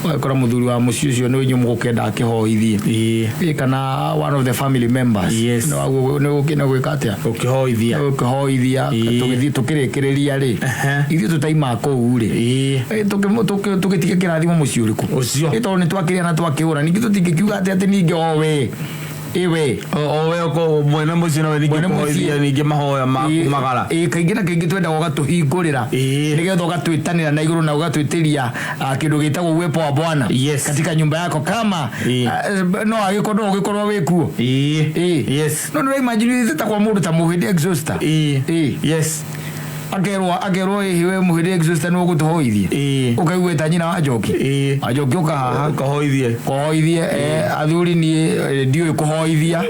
ũgakora mũthuri wa mũciĩ ũcio nĩ inyuĩ mũgũkĩenda akĩhoithie. Ĩĩ. Ĩĩ, kana one of the family members. Yes. Nĩ waguo nĩ gwĩka atĩa? Ũkĩhoithia. Ũkĩhoithia. Ĩĩ. Tũgĩthiĩ tũkĩrĩkĩrĩria rĩ, ithuĩ tũtaima kũu rĩ, tũgĩtige kĩrathimo mũciĩ ũrĩkũ? Ũcio. Ĩĩ, tondũ nĩ twakĩrĩa na twakĩhũra ningĩ tũtingĩkiuga atĩ ningĩ o we. Ĩwe. O we ũko mwene mũciĩ nowe ningĩ Mwene mũciĩ. kũhoithia ningĩ mahoya maku magara. Ĩ, kaingĩ na kaingĩ twendaga ũgatũhingũrĩra nĩgetha ũgatwĩtanĩra na igũrũ na ũgatwĩtĩria kĩndũ gĩtagwo uwepo wa Bwana katika nyumba yako kama no agĩkorwo no ũgĩkorwo wĩ kuo. No nĩ imagine ta kwa mũndũ ta mũhĩndĩ exhauster. Akerwo ĩhĩ we mũhĩndĩ exhauster nĩ ũgũtũhoithia. Ũkaigua ta nyina wa Njoki. Wa Njoki ũka haha. Ũkahoithie. Kũhoithie, athuri niĩ ndiũĩ kũhoithia.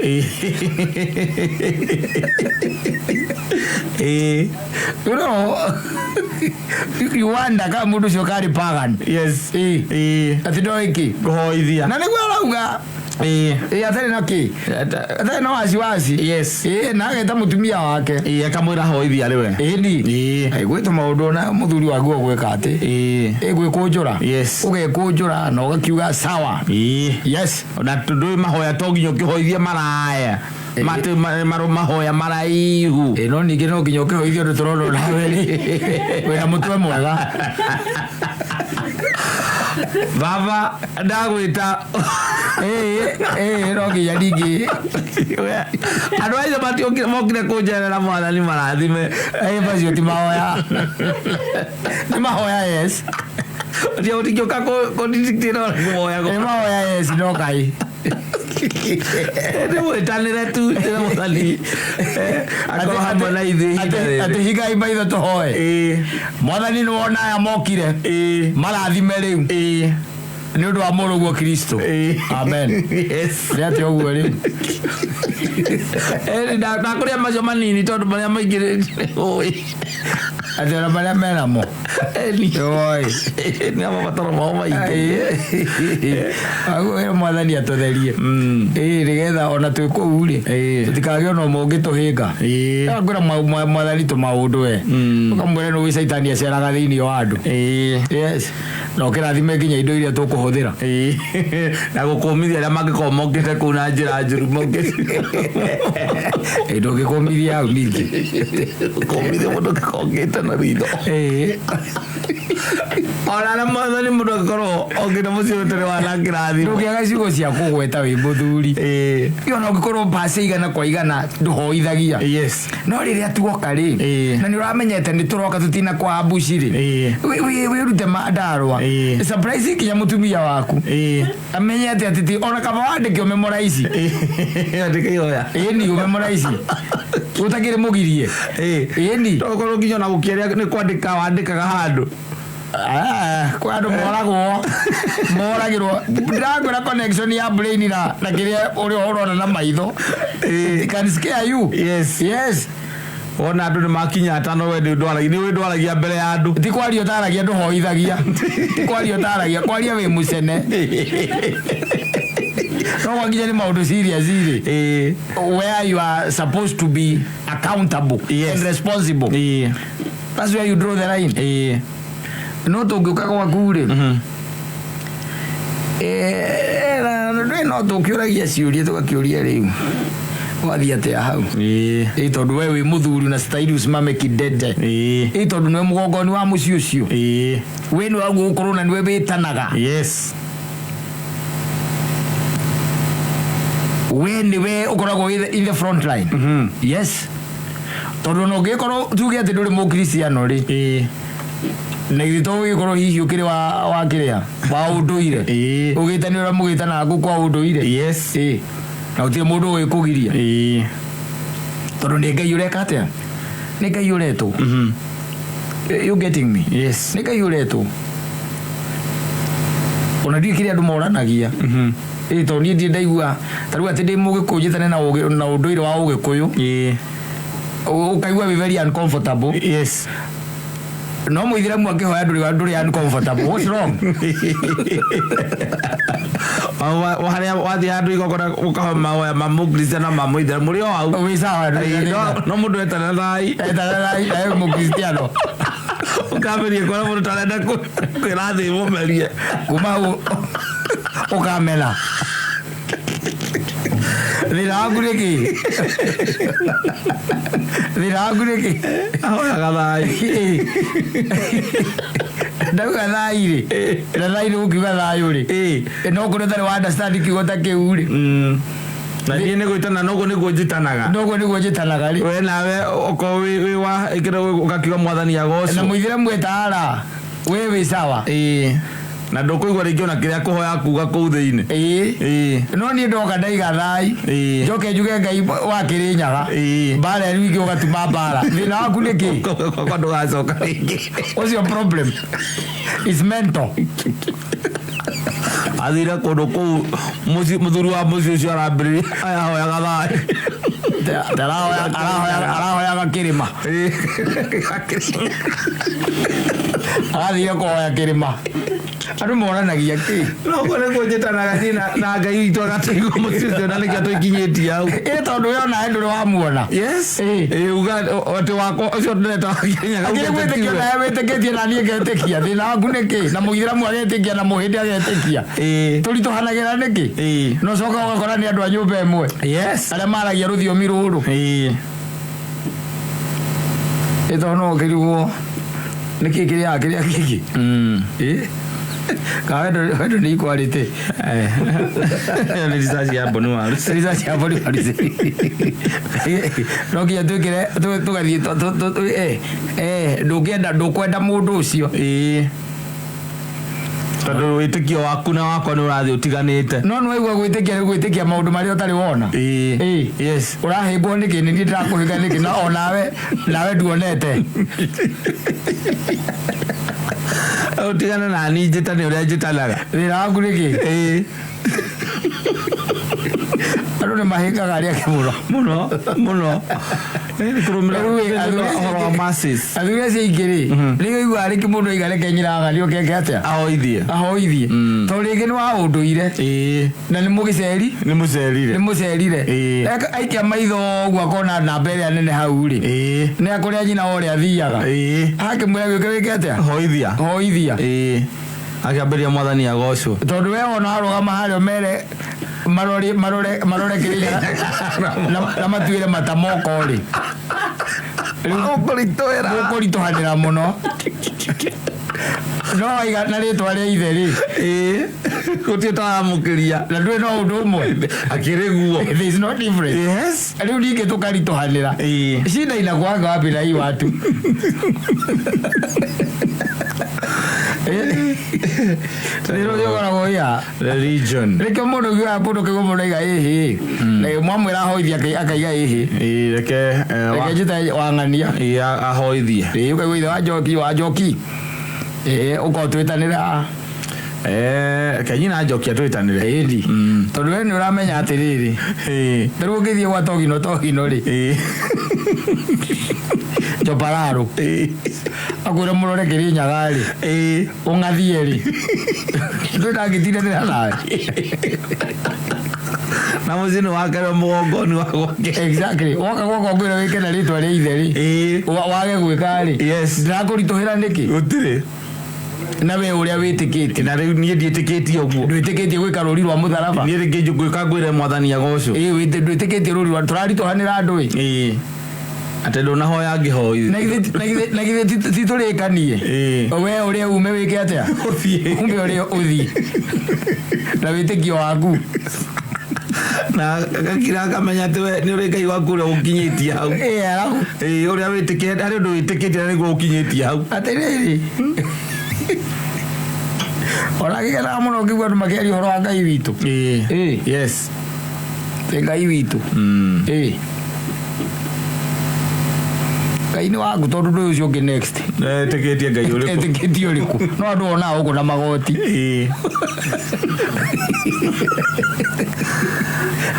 You wonder kama mũndũ ũcio karĩ pagan. Atĩ ndoĩ kĩ? Kũhoithia. Na nĩguo arauga. Atarĩ na kĩ? Atarĩ na wasiwasi. Na ageta mũtumia wake. Akamwĩra hoithia rĩwe. Ĩni. Gwĩtwo maũndũ ona mũthuri waku ũgwĩka atĩ. Gwĩkũnjũra. Ũgekũnjũra na ũgakiuga sawa. Yes. Na ndũĩ mahoya to nginya ũkĩhoithie maraya. Matĩ mahoya maraihu. No ningĩ no nginya ũkĩhoithie ũndũ tũrona nawe rĩ. Wĩna mũtwe mwega. Baba ndagwĩta. No nginya ningĩ. Andũ acio matiokire mokire kũnjerera mwathani marathime. Macio ti mahoya. Nĩ mahoya yes. Ũtingĩũka kũnditĩra kũhoya. Nĩ mahoya yes no kai. Ndĩmwĩtanĩre tu ndĩre mwathani. Akorwo hamwe na ithuĩ ihinda rĩrĩ. Atĩ higai maitho tũhoe. Mwathani nĩ wona aya mokire. Marathime rĩu. Nĩ ũndũ wa mũrũguo Kristo. Amen. Yes. Nĩ atĩa ũguo rĩu? Ndakũrĩa macio manini tondũ marĩa maingĩ ũĩ. Atĩ ona marĩa menamo. Oi. Nĩ mabataro mao maingĩ. Aguo mwathani atũtherie. Nĩgetha ona twĩ kũu rĩ, tũtikagĩe ona ũmwe ũngĩtũhĩnga. Ngwĩra mwathani tũmaũndũ we. Ũkamwĩra nĩ ũĩ caitani aceraga thĩinĩ wa andũ. Yes. Na ũkĩrathime nginya indo iria tũkũhũthĩra. Na gũkũmithia arĩa mangĩkorwo mokĩte kũu na njĩra njũru mokĩte. Ndũngĩkũmithia hau ningĩ. Gũkũmithia mũndũ angĩkorwo okĩte na ritho. Ona arĩa mwathani mũndũ angĩkorwo okĩte mũciĩ ũtarĩ wa na kĩrathimo. Ndũngĩaga ciugo cia kũgweta wĩ mũthuri. Ona ũngĩkorwo mbaca igana kwa igana ndũhoithagia. No rĩrĩa tuoka rĩ, na nĩ ũramenyete nĩ tũroka tũtina kwa ambuci rĩ, wĩrute mandarũa. Surprise nginya mũtumia waku. Amenye atĩ atĩ ti ona kaba wandĩke ũmemorize. Andĩka ihoya. Ĩni ũmemorize. Ũtakĩrĩ mũgirie. Ĩni. To ũkorwo nginya ona gũkĩaria nĩ kwandĩka wandĩkaga handũ. Kwa andũ moragwo. Moragĩrwo. Ndĩrakwĩra connection ya brain na kĩrĩa ũrĩa ũrona na maitho. It can scare you. Yes. Yes. Wona andũ nĩ makinya atano we nĩ ndwaragia, nĩ wĩndwaragia mbere ya andũ. Ti kwaria ũtaragia ndũhoithagia. Ti kwaria ũtaragia, kwaria wĩ mũcene. No gwakinya nĩ maũndũ serious rĩ. Where you are supposed to be accountable and responsible. That's where you draw the line. No tũngĩũka gwaku rĩ. No tũkĩũragia ciũria tũgakĩũria rĩu. Wathiĩ atĩa hau? Tondũ we wĩ mũthuri na stahili usimame kidete. Tondũ nĩwe mũgongoni wa mũciĩ ũcio. We nĩwe waguo gũkorwo na nĩwe wĩtanaga. We nĩwe ũkoragwo in the front line. Yes. Tondũ ona ũngĩkorwo tuge atĩ ndũrĩ mũkristiano rĩ. Na githĩ to ũgĩkorwo hihi ũkĩrĩ wa kĩrĩa? Wa ũndũire. Ũgĩtani ũrĩa mũgĩtanaga kũu kwa ũndũire. Na gũtirĩ mũndũ ũgĩkũgiria. Tondũ nĩ Ngai ũreka atĩa? Nĩ Ngai ũretwo. You getting me? Yes. Nĩ Ngai ũretwo. Ona ndiũĩ kĩrĩa andũ moranagia. Tondũ niĩ ndirĩ ndaigua ta rĩu atĩ ndĩ mũgĩkũyũ njĩtane na ũgĩ, na ũndũire wa ũgĩkũyũ. Ũkaigua wĩ very uncomfortable. No mũithĩramu akĩhoya ndũrĩ uncomfortable. What's wrong? Harĩa wathiĩ handũ igongona ũkahoya mahoya ma mũkristiano na ma mũithĩramu mũrĩ o hau. Wĩ sawa, ndũrĩ na thĩna. No mũndũ etana thai. Etana thai, na mũkristiano. Ũkambĩrĩria kuona mũndũ tarenda kwĩra thĩ mũmerie. Kuma hau ũkamena. Thĩna waku nĩ kĩ? Thĩna waku nĩ kĩ? Ahoyaga thai. Ndauga thai rĩ. Na thai nĩ gũkiuga thayũ rĩ. No kũrĩa ũtarĩ wa understand kiugo ta kĩu rĩ. Na niĩ nĩ gwĩtana noguo nĩguo njĩtanaga. Noguo nĩguo njĩtanaga rĩ. We nawe okorwo wĩ wa ĩkĩra ũgakiuga mwathani Na agocwo. mũithĩramu etara we wĩ sawa. Ĩĩ. Na ndũkũigua rĩngĩ ona kĩrĩa kũhoya kuga kũu thĩinĩ. Ĩĩ. Ĩĩ. No niĩ ndoka ndaiga thai. Ĩĩ. Njoke njuge Ngai wa Kĩrĩnyaga. Ĩĩ. Mbara ĩrĩa ingĩ ũgatuma mbara. Thĩna waku nĩ kĩ? Gwakwa ndũgacoka rĩngĩ. What's your problem? It's mental. Athire kũndũ kũu mũthuri wa mũciĩ ũcio arambĩrĩria ayahoyaga thayũ. Arahoyaga kĩrĩma. Arathire kũhoya kĩrĩma. Andũ moranagia kĩ? Noguo nĩguo njĩtanaga niĩ na Ngai witũ agatũigua mũciĩ ũcio na nĩkĩo tũikinyĩtie hau. Ĩ tondũ we onawe ndũrĩ wamuona. Yes. Ĩĩ. Ĩĩ uga atĩ wakwa ũcio ndĩreta wa Kĩrĩnyaga Akĩrĩ uge gwĩtĩkia tiwe. nawe wĩtĩkĩtie na niĩ ngetĩkia. Thĩna waku nĩ kĩ? Na mũithĩramu agetĩkia na mũhĩndĩ agetĩkia. Ĩĩ. Tũritũhanagĩra nĩkĩ? Ĩĩ. Na ũcoka ũgakora nĩ andũ a nyũmba ĩmwe. Yes. Arĩa maragia rũthiomi rũrũ. Ĩĩ. Ĩ tondũ no ũkĩrigwo nĩkĩ kĩrĩaga kĩrĩa kĩngĩ. Ĩ? Ka wendo wendo nĩ ikwarĩte. Ĩyo nĩ research ya Boni Waru. Research ya Boni Waru. No nginya twĩkĩre tũgathiĩ ndũngĩenda ndũkwenda mũndũ ũcio. Ĩĩ. Tondũ wĩtĩkio waku na wakwa nĩ ũrathiĩ ũtiganĩte. No nĩ waigua gwĩtĩkia nĩ gwĩtĩkia maũndũ marĩa ũtarĩ wona. Ĩĩ. Ĩĩ. Yes. Ũrahĩngwo nĩkĩ? Nĩ niĩ ndĩrakũhĩnga nĩkĩ? Na onawe nawe nduonete. Ũtigane na niĩ njĩtane ũrĩa njĩtanaga. Wĩra waku nĩkĩ? Ĩĩ. Andũ nĩ mahĩngaga arĩa angĩ mũno. Mũno mũno. Ĩĩ, nĩ kũrũmĩrĩra Rĩu ĩ, ũhoro wa masses. Athuri acio aingĩ rĩ, rĩu ũiguaga rĩngĩ mũndũ aiga reke nyiraganio keke atĩa? Ahoithie. Ahoithie. Tondũ rĩngĩ nĩ wa ũndũire. Ĩĩ. Na nĩ mũgĩceri. Nĩ mũcerire. Nĩ mũcerire. Ĩĩ. Aikia maitho ũguo akona namba ĩrĩa nene hau rĩ. Ĩĩ. Nĩ akũrĩa nyina wa ũrĩa athiaga. Ĩĩ. Akĩmwĩra gĩũke wĩke atĩa? Hoithia. Hoithia. Ĩĩ. Akĩambĩrĩria mwathani agocwo. Tondũ we wona warũgama harĩa ũmere marore marore marore kĩrĩa na matuĩre mata moko rĩ. Ũkũritũhĩra. Ũkũritũhanĩra mũno. No waiga na rĩtwa rĩa ithe rĩ. Ĩĩ. Gũtirĩ tũramũkĩria. Na ndũrĩ no ũndũ ũmwe. Akĩrĩ guo. There is no difference. Yes. Rĩu ningĩ tũkaritũhanĩra. Ĩĩ. Shida inakuanga wapi na hii watu? Thĩna ũcio ũkoragwo wĩ Religion. Rĩkĩo mũndũ ũiguaga kũndũ kĩguo mũndũ aiga ĩhĩ. Na mwamwĩra ahoithie akaiga ĩhĩ. Ĩĩ, reke Reke njĩte wang'ania. Ĩĩ, ahoithie. Ĩĩ, ũkaigua ithe wa Njoki wa Njoki. Ĩĩ, ũka ũtwĩtanĩre. Reke nyina Njoki atwĩtanĩre. Ĩni. Tondũ we nĩ ũramenya atĩrĩrĩ. Ĩĩ. Tarĩu ũngĩthiĩ gwa Togino Togino rĩ. Ĩĩ. Njobararũ. Ĩĩ. Akwĩre mũrore Kĩrĩnyaga rĩ. Ĩĩ. Ũng'athie rĩ. Ndũĩ ndangĩtindanĩra nawe. Na mũciĩ nĩ wakerwo mũgongoni wa gwake. Exactly. Woka gwakwa ngwĩre wĩke na rĩtwa rĩa ithe rĩ. Ĩĩ. Wage gwĩka rĩ. Yes. Ndĩrakũritũhĩra nĩkĩ? Gũtirĩ. Na we ũrĩa wĩtĩkĩtie. Na rĩu niĩ ndiĩtĩkĩtie ũguo. Ndwĩtĩkĩtie gwĩka rũri rwa mũtharaba. Niĩ rĩngĩ ngwĩka ngwĩre mwathani agocwo. Ĩĩ, ndwĩtĩkĩtie rũri rwa tũraritũhanĩra andũ ĩ. Ĩĩ. Atĩ ndũnahoya ngĩhoithie. Na githĩ ti tũrĩkanie? Ĩĩ. We ũrĩa ume wĩke atĩa? Ũthiĩ. Ume ũrĩa ũthiĩ. Na wĩtĩkio waku. Na gakira akamenya atĩ we nĩ ũrĩ Ngai waku ũrĩa ũkinyĩtie hau. Ĩĩ, arabu. Ĩĩ, ũrĩa wĩtĩkĩtie harĩ ũndũ wĩtĩkĩtie na nĩguo ũkinyĩtie hau. Atĩrĩrĩ. Ona gĩkenaga mũno ngĩigua andũ makĩaria ũhoro wa Ngai witũ. Ĩĩ. Ĩĩ. Yes. Ĩ Ngai witũ. Ĩĩ. Ngai nĩ waku tondũ ndũĩ ũcio ũngĩ next. Etĩkĩtie Ngai ũrĩkũ? Etĩkĩtie ũrĩkũ? No andũ onaga gũkũ na magoti. Ĩĩ.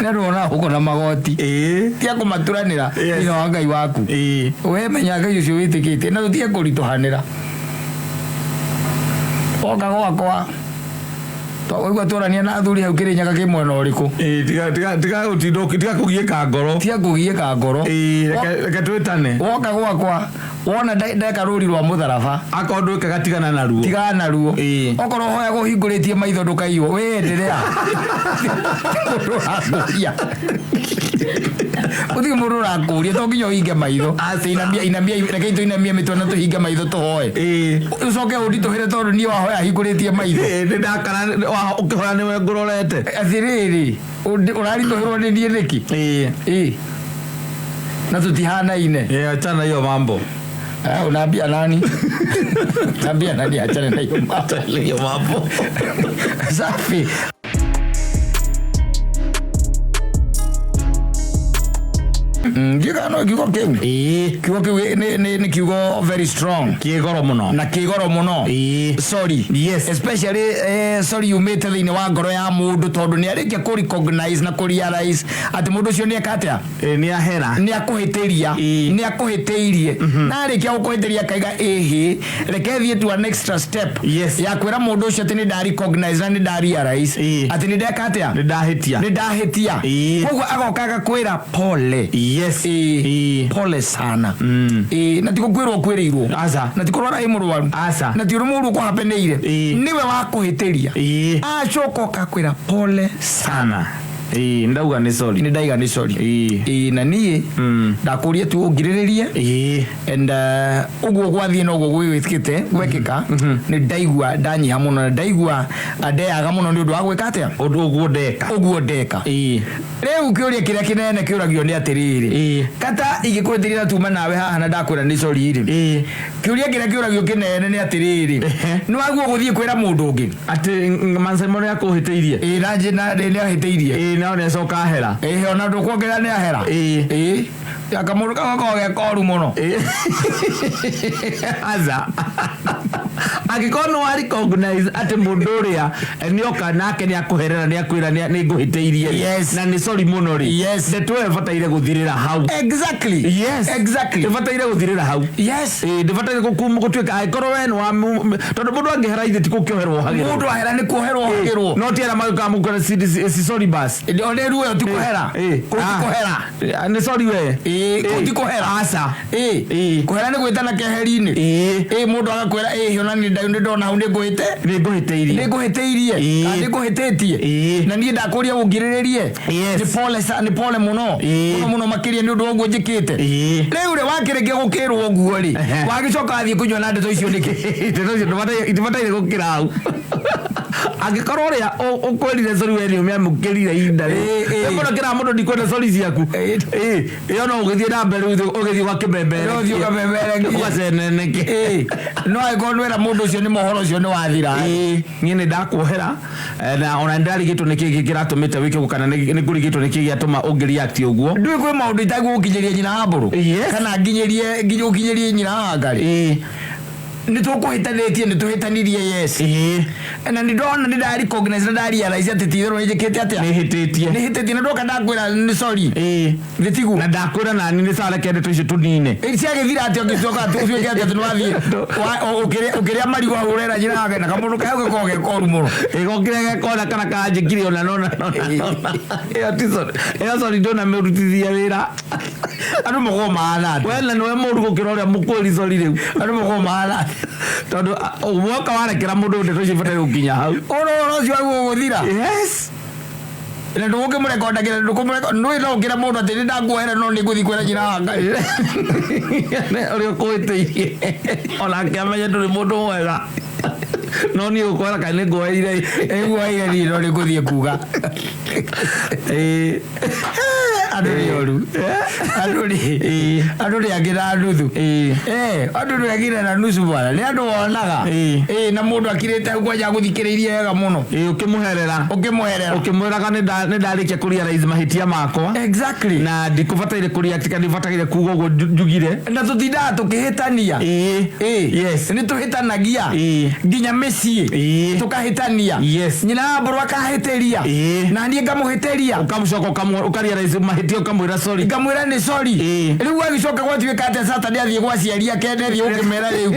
Nĩ andũ onaga gũkũ na magoti. Ĩĩ. Tia kũmaturanĩra Yes. thĩinĩ wa Ngai waku. Ĩĩ. We menya Ngai ũcio wĩtĩkĩtie na tũtige kũritũhanĩra. Woka gwakwa waigua twarania na athuri hau Kĩrĩnyaga kĩ mwena ũrĩkũ? Ĩĩ, tiga gũtinda tiga kũgiĩka ngoro. Tiga kũgiĩka ngoro. Ĩĩ, reke twĩtane. Woka gwakwa Wona ndeka rũri rwa mũtharaba, Akorwo ndwĩkaga, tigana naruo. Tigana naruo. Okorwo ũhoyaga ũhingũrĩtie maitho, ndũkaiywo, wĩenderea. Mũndũ ũrakũria, gũtirĩ mũndũ ũrakũria to nginya ũhinge maitho. Inamia, inamia, reke tũinamie mĩtwe na tũhinge maitho tũhoe. Ũcoke ũnditũhĩre tondũ niĩ wahoya hingũrĩtie maitho. Nĩ ndakara ũkĩhoya nĩwe ngũrorete. Atĩrĩrĩ, ũraritũhĩrwo nĩ niĩ nĩkĩ? Ĩ, na tũtihanaine. Achana hiyo mambo. Ah, unaambia nani? Unaambia nani achane na hiyo mambo? Achana hiyo mambo. Safi. Ngiuga no kiugo kĩu, kiugo kĩu nĩ kiugo very strong. Kĩ goro mũno. Na kĩ goro mũno. Sorry. Especially sorry yumĩte thĩinĩ wa ngoro ya mũndũ, tondũ nĩ arĩkia kũ recognize na kũ realize atĩ mũndũ ũcio nĩ eka atĩa? Nĩ ahera. Nĩ akũhĩtĩria. Nĩ akũhĩtĩirie, na arĩkia gũkũhĩtĩria akaiga, ĩhĩ, reke thiĩ to an extra step ya kwĩra mũndũ ũcio atĩ nĩ nda recognize na nĩ nda realize atĩ nĩ ndeka atĩa? Nĩ ndahĩtia. Nĩ ndahĩtia. Koguo agoka agakwĩra pole. Pole sana. Na ti gũkwĩrwo kwĩrĩirwo. Aca. Na ti kũrwara ĩ mũrwaru. Aca. Na ti ũndũ mũũru ũkũhapenĩire. Nĩwe wakũhĩtĩria. Acoka ũkakwĩra pole sana. Ndauga nĩ sorry. Nĩ ndaiga nĩ sorry. Na niĩ ndakũria tu ũngirĩrĩrie. And ũguo gwathiĩ noguo gwĩkĩte gwekĩka, nĩ ndaigua ndanyiha mũno na ndaigua ndeaga mũno nĩ ũndũ wa gwĩka atĩa? Ũndũ ũguo ndeka. Ũguo ndeka. Rĩu kĩũria kĩrĩa kĩnene kĩũragio nĩ atĩrĩrĩ, kata ingĩkwĩtĩria na tuma nawe haha na ndakwĩra nĩ sorry rĩ, kĩũria kĩrĩa kĩũragio kĩnene nĩ atĩrĩrĩ, nĩ waguo gũthiĩ kwĩra mũndũ ũngĩ Atĩ Mansaimo nĩ akũhĩtĩirie? Ĩĩ, na na nĩ ahĩtĩirie. Nao nĩ acoka ahera. Ĩĩ, ona ndũkuongerera nĩ ahera. Ĩĩ, kamũndũ kau gakoragwo ge koru mũno. Aca, angĩkorwo nĩ wa recognize atĩ mũndũ ũrĩa nĩoka nake nĩ akũherera, nĩ akwĩra nĩ ngũhĩtĩirie na nĩ sorry mũno rĩ, ndeto ĩyo ĩbataire gũthirĩra hau. Ĩbataire gũthirĩra hau. Ndĩbataire gũtuĩka angĩkorwo we nĩ wa tondũ mũndũ angĩhera ithe ti gũkĩoherwo ohagĩrwo. Mũndũ ahera nĩ kuoherwo ohagĩrwo. No ti arĩa magĩũkaga mũkwĩra si sorry bas. One rĩu ĩyo ti kũhera. Kũu ti kũhera. Nĩ sorry we. Ĩĩ, kũu ti kũhera. Aca. Ĩĩ, kũhera nĩ gwĩtana keheri-inĩ. Ĩĩ, mũndũ agakwĩra, ĩĩ, ona nĩ ndona hau nĩ ngũhĩte, Nĩ ngũhĩtĩirie. Nĩ ngũhĩtĩirie. Kana nĩ ngũhĩtĩtie. Na niĩ ndakũria ũngirĩrĩrie. Nĩ pole nĩ pole mũno. Mũno mũno makĩria nĩ ũndũ wa ũguo njĩkĩte. Rĩu rĩ, wakĩrĩkia gũkĩrwo ũguo rĩ, wagĩcoka wathiĩ kũnyua na ndeto icio nĩkĩ? Ndeto icio itibataire gũkĩra hau. Angĩkorwo ũrĩa ũkwĩrire sorry we nĩ ũmĩamũkĩrire ihinda rĩ, Ĩĩ. mũno kĩra mũndũ, ndikwenda sorry ciaku. Ĩyo no ũgĩthiĩ na mbere rĩu ũgĩthiĩ No ũthiĩ ũgamemerekie. ũgaceneneke. Ĩĩ, no angĩkorwo nĩwera mũndũ ũcio nĩ mohoro ũcio nĩ wathira. Niĩ nĩ ndakuohera, na ona nĩ ndarigĩtwo nĩ kĩĩ kĩratũmĩte wĩke ũguo, kana nĩ ngũrigĩtwo nĩ kĩĩ gĩatũma ũngĩreact ũguo. Ndũĩ kwĩ maũndũ itagũgũkinyĩria nyina wa mbũrũ, kana nginyĩrie nginya ũkinyĩrie nyina wa ngarĩ. Nĩ tũkũhĩtanĩtie, nĩ tũhĩtanirie, yes, na nĩ ndona, nĩ nda recognize na nda realize atĩ ti itherũ nĩ njĩkĩte atĩa? Nĩ hĩtĩtie. Nĩ hĩtĩtie, na ndoka ndakwĩra nĩ sorry. Nĩ tiguo? Na ndakwĩra nani nĩ sawa, reke ndeto icio tũnine. Ciagĩthira atĩa? Ũgĩcoka ũtuĩke atĩ nĩ wathiĩ ũkĩrĩa marigũ hau ũrera nyina wake na kamũndũ kau gakoragwo ge koru mũno. Ĩgokire gekona kana kanjĩkire ona nona nona nona. Ĩyo ti sorry, ĩyo sorry ndũnamĩrutithia wĩra. Andũ makoragwo mahana atĩa? We na nĩwe mũru gũkĩra ũrĩa mũkwĩri sorry rĩu. Andũ makoragwo mahana atĩa? Tondũ woka warekera mũndũ, ndeto icio ibataire gũkinya hau. Ũhoro ũcio waguo gũthira. Na ndũgũkĩmũrekondagĩra, ndũkũmũrekonda. Ndũĩ no ũkĩra mũndũ atĩ nĩ ndakuohera, no nĩ ngũthiĩ kwĩra nyina wa Ngai ũrĩa ũkũhĩtĩirie, onake amenye ndũrĩ mũndũ mwega, no niĩ gũkwĩra kana nĩ nguoheire. Ĩguoheire niĩ, no nĩ ngũthiĩ kuga. Andũ nĩ oru, andũ nĩ angĩ na nuthu. Andũ nĩ angĩ na nusu bwana, nĩ andũ wonaga. Na mũndũ akirĩte hau kwanja agũthikĩrĩirie wega mũno. Ũkĩmũherera. Ũkĩmũherera. Ũkĩmwĩraga nĩ ndarĩkia kũrealize mahĩtia makwa na ndikũbataire kũreact kana ndibataire kuga ũguo njugire. Na tũtindaga tũkĩhĩtania. Nĩ tũhĩtanagia nginya mĩciĩ. Tũkahĩtania. Nyina wa mbũrũ akahĩtĩria na niĩ ngamũhĩtĩria. Ũkamũcoka ũkarealize mahĩtia, ũkamwĩra sorry. Ngamwĩra nĩ sorry. Rĩu agĩcoka gwatuĩka atĩa? Saturday athiĩ gwa aciari ake, ndethiĩ gũkĩmera rĩu.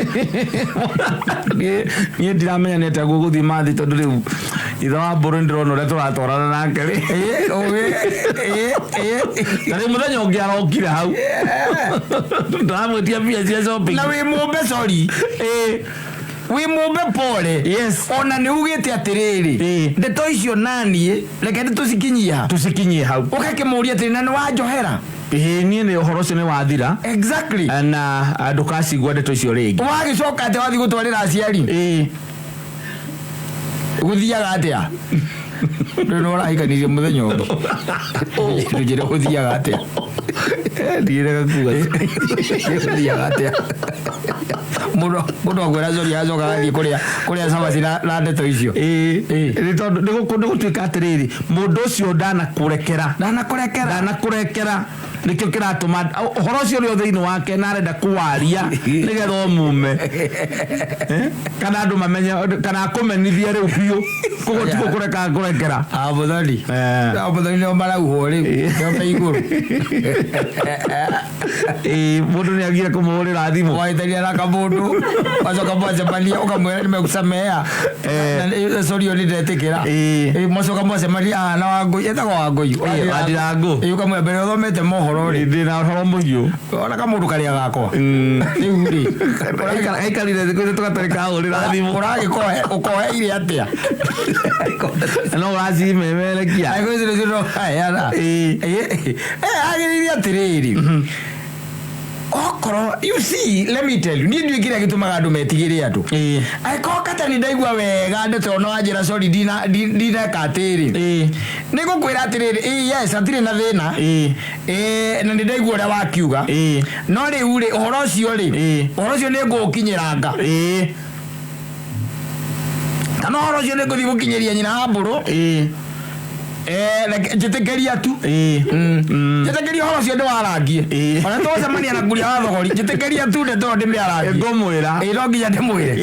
Niĩ ndiramenya nĩ atĩa gũgũthiĩ mathi, tondũ rĩu Ithe wa mbũrũ ndĩrona ũrĩa tũratwarana nake rĩ. Na rĩu mũthenya ũngĩ arokire hau ndĩramwĩtia mbia cia shopping. Na wĩ mũmbe, sorry, wĩ mũmbe, pole. Ona nĩ ugĩte atĩrĩrĩ, ndeto icio naniĩ reke nĩ tũcikinyie ha. Tũcikinyie hau. Ũgakĩmũria atĩrĩ, na nĩ wanjohera? Ĩĩ, niĩ nĩ ũhoro ũcio nĩ wathira. Na ndũkacigua ndeto icio rĩngĩ. Wagĩcoka atĩ wathiĩ gũtwarĩra aciari, gũthiaga atĩa? Rĩu nĩ ũrahikanirie mũthenya ũngĩ, ndũnjĩre gũthiaga atĩa. Ndirega kuga. Gũthiaga atĩa mũndũ akwĩra sorry, acoka agathiĩ kũrĩa cabaci na ndeto icio? Ĩĩ, nĩ tondũ nĩ gũtuĩka atĩrĩrĩ, mũndũ ũcio ndanakũrekera. Ndanakũrekera. Ndanakũrekera, nĩkĩo kĩratũma ũhoro ũcio ũrĩ o thĩinĩ wake na arenda kũwaria nĩgetha ũmume. Eh? Kana andũ mamenye kana akũmenithie rĩu biũ, koguo ti gũkũreka kũrekera. Amuthoni. Amuthoni nĩo marauhwo rĩu, nĩo me igũrũ. Ĩĩ, mũndũ nĩ agire kũmũhũrĩra thimũ. Wahĩtania na kamũndũ, wacoka mwacemania ũkamwĩra nimekusamehea. Na sorry, yo nĩndetĩkĩra. Mwacoka mwacemania na Wangũi, etagwo Wangũi. Wandirangũ. Ĩĩ, ũkamwĩra mbere ũthomete mohoro rĩ. Ndĩ na ũhoro mũhiũ. Ona kamũndũ karĩa gakwa rĩu rĩ. Aikarire thikũ ithatũ gatarĩ kahũrĩra thimũ. Ũragĩkohe ũkoheire atĩa? No ũracimemerekia. Angĩkorwo icio nĩcio ũraheana. Agĩrĩire atĩrĩrĩ, okorwo, you see, let me tell you, niĩ ndiũĩ kĩrĩa gĩtũmaga andũ metigĩre andũ. Angĩkorwo kata nĩ ndaigua wega ndeto no wanjĩra sorry, ndineka atĩrĩ, nĩ ngũkwĩra atĩrĩrĩ, ĩĩ, yes, hatirĩ na thĩna. Ĩĩ, na nĩ ndaigua ũrĩa wakiuga. No rĩu rĩ, ũhoro ũcio rĩ, ũhoro ũcio nĩ ngũũkinyĩranga, kana ũhoro ũcio nĩ ngũthiĩ gũkinyĩria nyina wa mbũrũ. Reke njĩtĩkĩria tu. Njĩtĩkĩria ũhoro ũcio ndĩwarangie. Ona tũgũcemania na kuria wa thogori, njĩtĩkĩria tu ndeto ĩyo ndĩmĩarangie. Ngũmwĩra. Ĩĩ, no nginya ndĩmwĩre.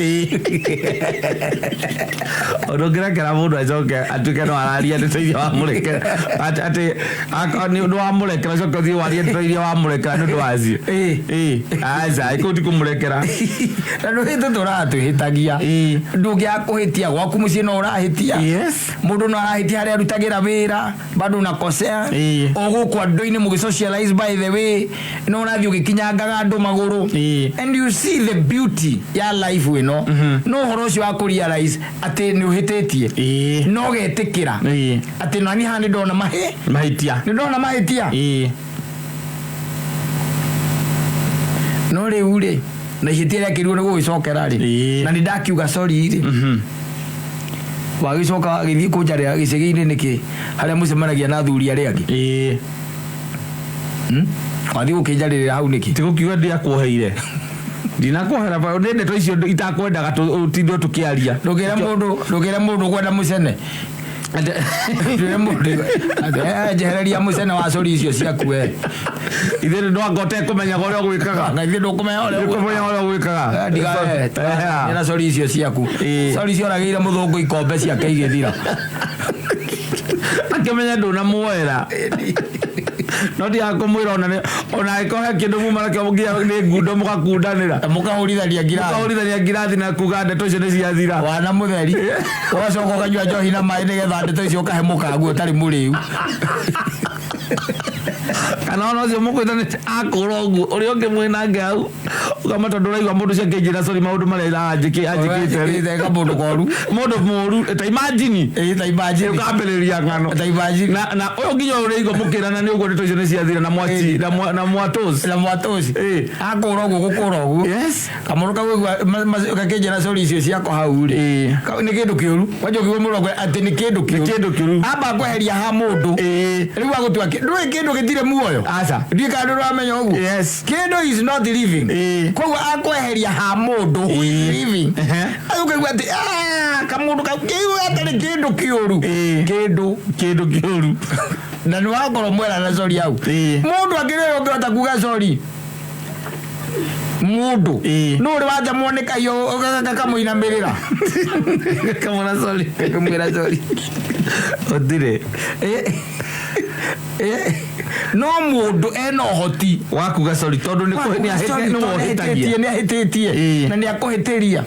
Ũndũ ũngĩrekera mũndũ acoke atuĩke no araria ndeto iria wamũrekera, atĩ akorwo nĩ ũndũ wamũrekera, ũcoke ũthiĩ warie ndeto iria wamũrekera nĩ ũndũ wacio. Ĩĩ, aca, kũu ti kũmũrekera. Na ndũhĩtũ tũratwĩhĩtagia. Ndũngĩaga kũhĩtia gwaku mũciĩ, no ũrahĩtia. Mũndũ no arahĩtia harĩa arutagĩra wĩra, bado unakosea. O gũkũ andũ-inĩ mũgĩ socialize, by the way, no ũrathiĩ ũgĩkinyangaga andũ magũrũ. And you see the beauty ya life ĩno, no ũhoro ũcio wa kũ realize atĩ nĩ ũhĩtĩtie, no ũgetĩkĩra atĩ nani haha nĩ ndona mahĩ mahĩtia. Nĩ ndona mahĩtia. No rĩu rĩ, na ihĩtia rĩakĩrirwo nĩ gũgĩcokera rĩ, na nĩ ndakiuga sorry rĩ, wagĩcoka wagĩthiĩ kũnjarĩra gĩcagi-inĩ nĩkĩ, harĩa mũcemanagia na athuri arĩa angĩ? Wathiĩ gũkĩnjarĩrĩra hau nĩkĩ? Ti gũkiuga ndiakuoheire, ndinakuohera nĩ ndeto icio itakwendaga tũtinde tũkĩaria. Ndũkĩre mũndũ ũkwenda mũcene. Ndũkĩre mũndũ atĩ, "Eh, njehereria mũcene wa sorry icio ciaku we." Ithuĩ no anga ũtekũmenyaga ũrĩa ũgwĩkaga. Na ithuĩ ndũkũmenya ũrĩa ũkũmenya ũrĩa ũgwĩkaga. Ndiga na sorry icio ciaku. Sorry icio oragĩire mũthũngũ ikombe ciake igĩthira. Akĩmenya ndũnamuoera, no ndiaga kũmwĩra ona ona angĩkorwo he kĩndũ muma nakĩo nginya nĩ ngundo mũgakundanĩra. Mũkahũrithania ngirathi. Mũkahũrithania ngirathi na kuga ndeto icio nĩ ciathira. Wana mũtheri, ũgacoka ũkanyua njohi na maĩ nĩgetha ndeto icio ũkahe mũkaguo ũtarĩ mũrĩu. Kana ona ũcio mũkwĩtanĩte akũra ũguo ũrĩa ũngĩ mwĩnake hau, ũkama tondũ ũraigua mũndũ ũcio akĩnjĩra sorry maũndũ marĩa anjĩkĩte rĩ. Ĩte kamũndũ koru. Mũndũ mũru, ta imagine. Ĩ, ta imagine. Ũkambĩrĩria ng'ano. Ta imagine. Na ũyũ nginya ũrĩa mũkĩrana nĩ ũguo ndeto icio nĩ ciathira na mwachi na mwatos. Na mwatoci. Akũra ũguo, gũkũra ũguo. Kamũndũ kau gakĩnjĩra sorry icio ciakwa hau rĩ, nĩ kĩndũ kĩũru, wanja ũkĩigua mũndũ akwĩra atĩ nĩ kĩndũ kĩũru. Kĩndũ kĩũru. Amba kweheria ha mũndũ. Rĩu agũtua ndũĩ kĩndũ gĩtirĩ muoyo. Aca. Ndiũĩ kana ndũramenya ũguo. Kĩndũ is not living. Koguo akweheria ha mũndũ who is living. Rĩu ũkaigua atĩ, "Ah, kamũndũ kau kĩu atarĩ kĩndũ kĩũru." Kĩndũ kĩndũ kĩũru. Na nĩ wakorwo mwera na sorry hau. Mũndũ akĩrĩ ũyũ ũngĩhota kuga sorry, mũndũ nũ ũrĩ wanja nĩ kaiyo kamũinamĩrĩra? Kamũra sorry. Kamwĩra sorry. Ũtirĩ. No mũndũ ena ũhoti wa kuga sorry tondũ nĩ nĩ ahĩtĩtie, nĩ ahĩtĩtie na nĩ akũhĩtĩria.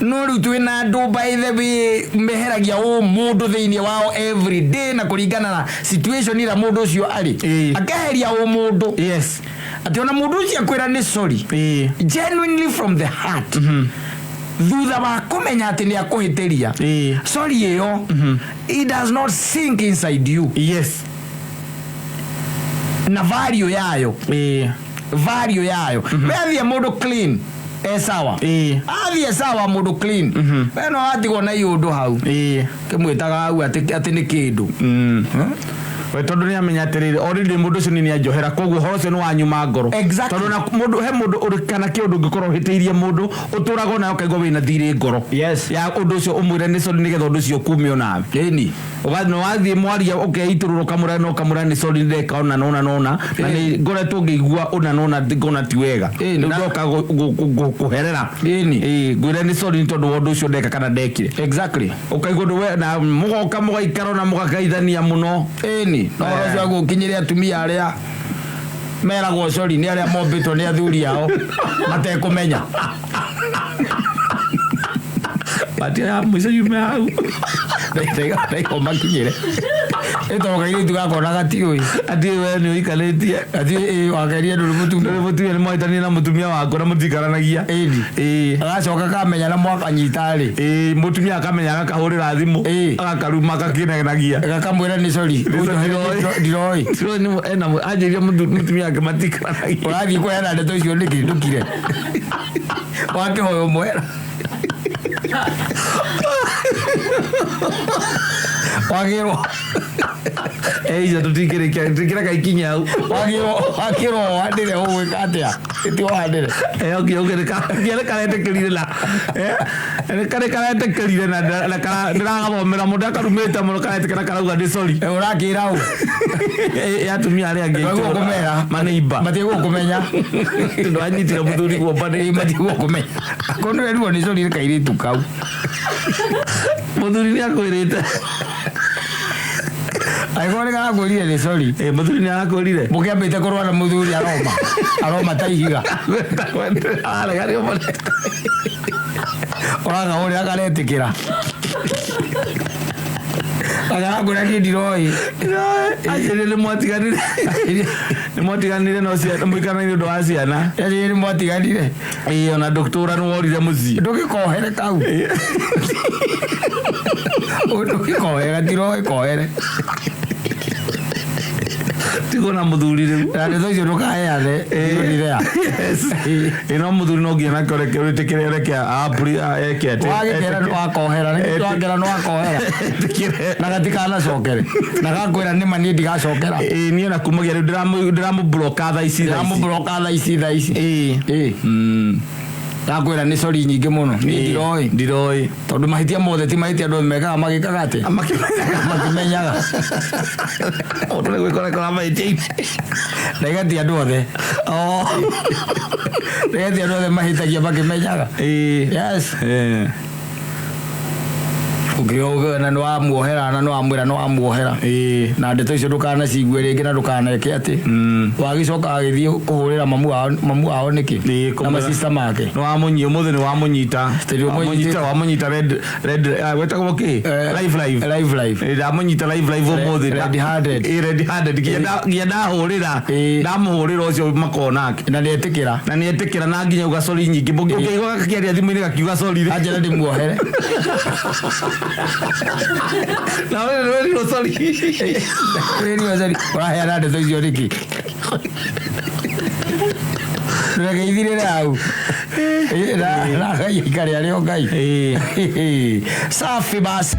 No rĩu twĩna andũ, by the way, meheragia ũmũndũ thĩinĩ wao every day, na kũringana na situation ĩrĩa mũndũ ũcio arĩ, akeheria ũmũndũ, atĩ ona mũndũ ũcio akwĩra nĩ sorry genuinely from the heart, thutha wa kũmenya atĩ nĩ akũhĩtĩria, sorry ĩyo, it does not sink inside you na value yayo. Value yayo, we athiĩ mũndũ clean e sawa, athiĩ sawa mũndũ clean, we no atigwo na iũndũ hau, kĩmwĩtaga hau atĩ nĩ kĩndũ. We tondũ nĩ amenya atĩrĩrĩ, already mũndũ ũcio nĩ anjohera, koguo ũhoro ũcio nĩ wanyuma ngoro. Tondũ na mũndũ, he mũndũ ũrĩ kana kĩũndũ ũngĩkorwo ũhĩtĩirie mũndũ, ũtũraga onawe ũkaigua wĩna thirĩ ngoro ya ũndũ ũcio, ũmwĩre nĩ sorry nĩgetha ũndũ ũcio kume onawe. Nĩ wathiĩ mwaria, ũkeitũrũra, ũkamũra na ũkamũra nĩ sorry, ndeka ũna na ũna na ũna, na nĩ ngoretwo ngĩigua ũna na ũna, ngona ti wega. Rĩu ndoka kũherera. Ĩĩ, ngwĩre nĩ sorry nĩ tondũ wa ũndũ ũcio ndeka kana ndekire. Ũkaigua ũndũ we na mũgoka mũgaikara na mũgakaithania mũno. Ĩni, na ũhoro ũcio agũkinyĩre atumia arĩa meragwo sorry nĩ arĩa mombĩtwo nĩ athuri ao matekũmenya. Batia ya mũico yume hau. Ndaigo makinyĩre ĩtagwo kairĩtu gakona gatiũĩ. Atĩ we nĩ ũikarĩtie. Ati wakeria ndũrĩ mũtumia. Ndũrĩ mũtumia, nĩ mwahĩtania na mũtumia waku na mũtikaranagia. Agacoka kamenya na mwakanyita rĩ. Ĩĩ, mũtumia akamenya, agakahũrĩra thimũ. Agakaruma, gakĩnegenagia. Gakamwĩra nĩ sorry. Ndiroĩ. Ndiroĩ nĩ ena anjĩria mũtumia wake matikaranagia. Ũrathiĩ kũheana ndeto icio nĩkĩ? Ndũkire wakĩhoya ũmwera wagĩrwo. Icio tũtingĩrĩkia, tũtingĩreka ikinye hau. Wagĩrwo, wakĩrwo wandĩre, ũgwĩka atĩa? Ĩti wandĩre. Nĩ karetĩkĩrire na nĩ karĩ karetĩkĩrire na ndĩragathomera mũndũ akarumĩte mũno, karetĩkĩra, karauga nĩ sorry. Ũrakĩra ũ? Ya atumia arĩa angĩ. Nĩguo kũmera. Maneiba. Matigwo kũmenya. Tondũ anyitire mũthuri guomba nĩ Matigwo kũmenya akorwo nĩwerirwo nĩ sorry nĩ kairĩtu kau. Mũthuri nĩ akwĩrĩte. Angĩkorwo nĩ karakwĩrire nĩ sorry. Mũthuri nĩ arakwĩrire. Mũkĩambĩte kũrũa na mũthuri, aroma aroma ta ihiga. Arega nĩ ũmwe. Ũrakahũrĩra, karetĩkĩra, agarakwĩra niĩ ndiroĩ. Anjĩrire nĩ mwatiganire no ciana mũikaranie nĩ ũndũ wa ciana. Anjĩrire nĩ mwatiganire. Ĩĩ, ona ndũtũra nĩ worire mũciĩ. Ndũgĩkohere kau, ndũgĩkohere, gatiroĩ kohere. Tigwo na mũthuri rĩu. Na ndeto icio ndũkaheane ndithea. Ĩ, no mũthuri no nginya nake ũreke wĩtĩkĩre, ũreke apuri eke atĩ Wagĩkera nĩ wakohera, nĩkĩ wakera nĩ wakohera. Etĩkĩre. Na gatikanacokere na gakwĩra nĩma niĩ ndigacokera. Ĩ, niĩ na kumagia rĩu ndĩramũbloka thaa ici thaa ici. Ndĩramũbloka thaa ici thaa ici. Ĩĩ. Ĩ, gakwĩra nĩ sorry nyingĩ mũno, niĩ ndiroĩ. Ndiroĩ. Tondũ mahĩtia mothe ti mahĩtia andũ mekaga magĩkaga atĩ makĩmenyaga. Mũndũ nĩ gwĩkorekora mahĩtia-inĩ. Na igati andũ othe, na igati andũ othe mahĩtagia makĩmenyaga. Yes. Ũkĩoga na nĩ wamuohera na nĩ wamwĩra nĩ wamuohera. Na ndeto icio ndũkanacigue rĩngĩ na ndũkaneke atĩ wagĩcoka agĩthiĩ kũhũrĩra mamu wao nĩkĩ? Ĩĩ, Na kũmwĩra- masista make. Nĩ wamunyi ũmũthĩ nĩ wamunyita. Tondũ ũmũnyitĩte. Wamunyita, wamunyita red red, wetagwo kĩ? Live live. Live live. Ĩ, ndamunyita live live ũmũthĩ. Red handed. Ĩ, red handed, nginya ndahũrĩra. Ndamũhũrĩra ũcio makona nake. Na nĩetĩkĩra. Na nĩetĩkĩra na nginya uga sorry nyingĩ. Ũkĩigua gakĩaria thimũ-inĩ gakiuga sorry. Anjĩra ndĩmuohere. Na we nĩwerirwo sorry. Wĩriwe sorry, ũraheana ndeto icio nĩkĩ? Reke ithirĩre hau. Ĩ, na Ngai aikare arĩ o Ngai. Safi basi.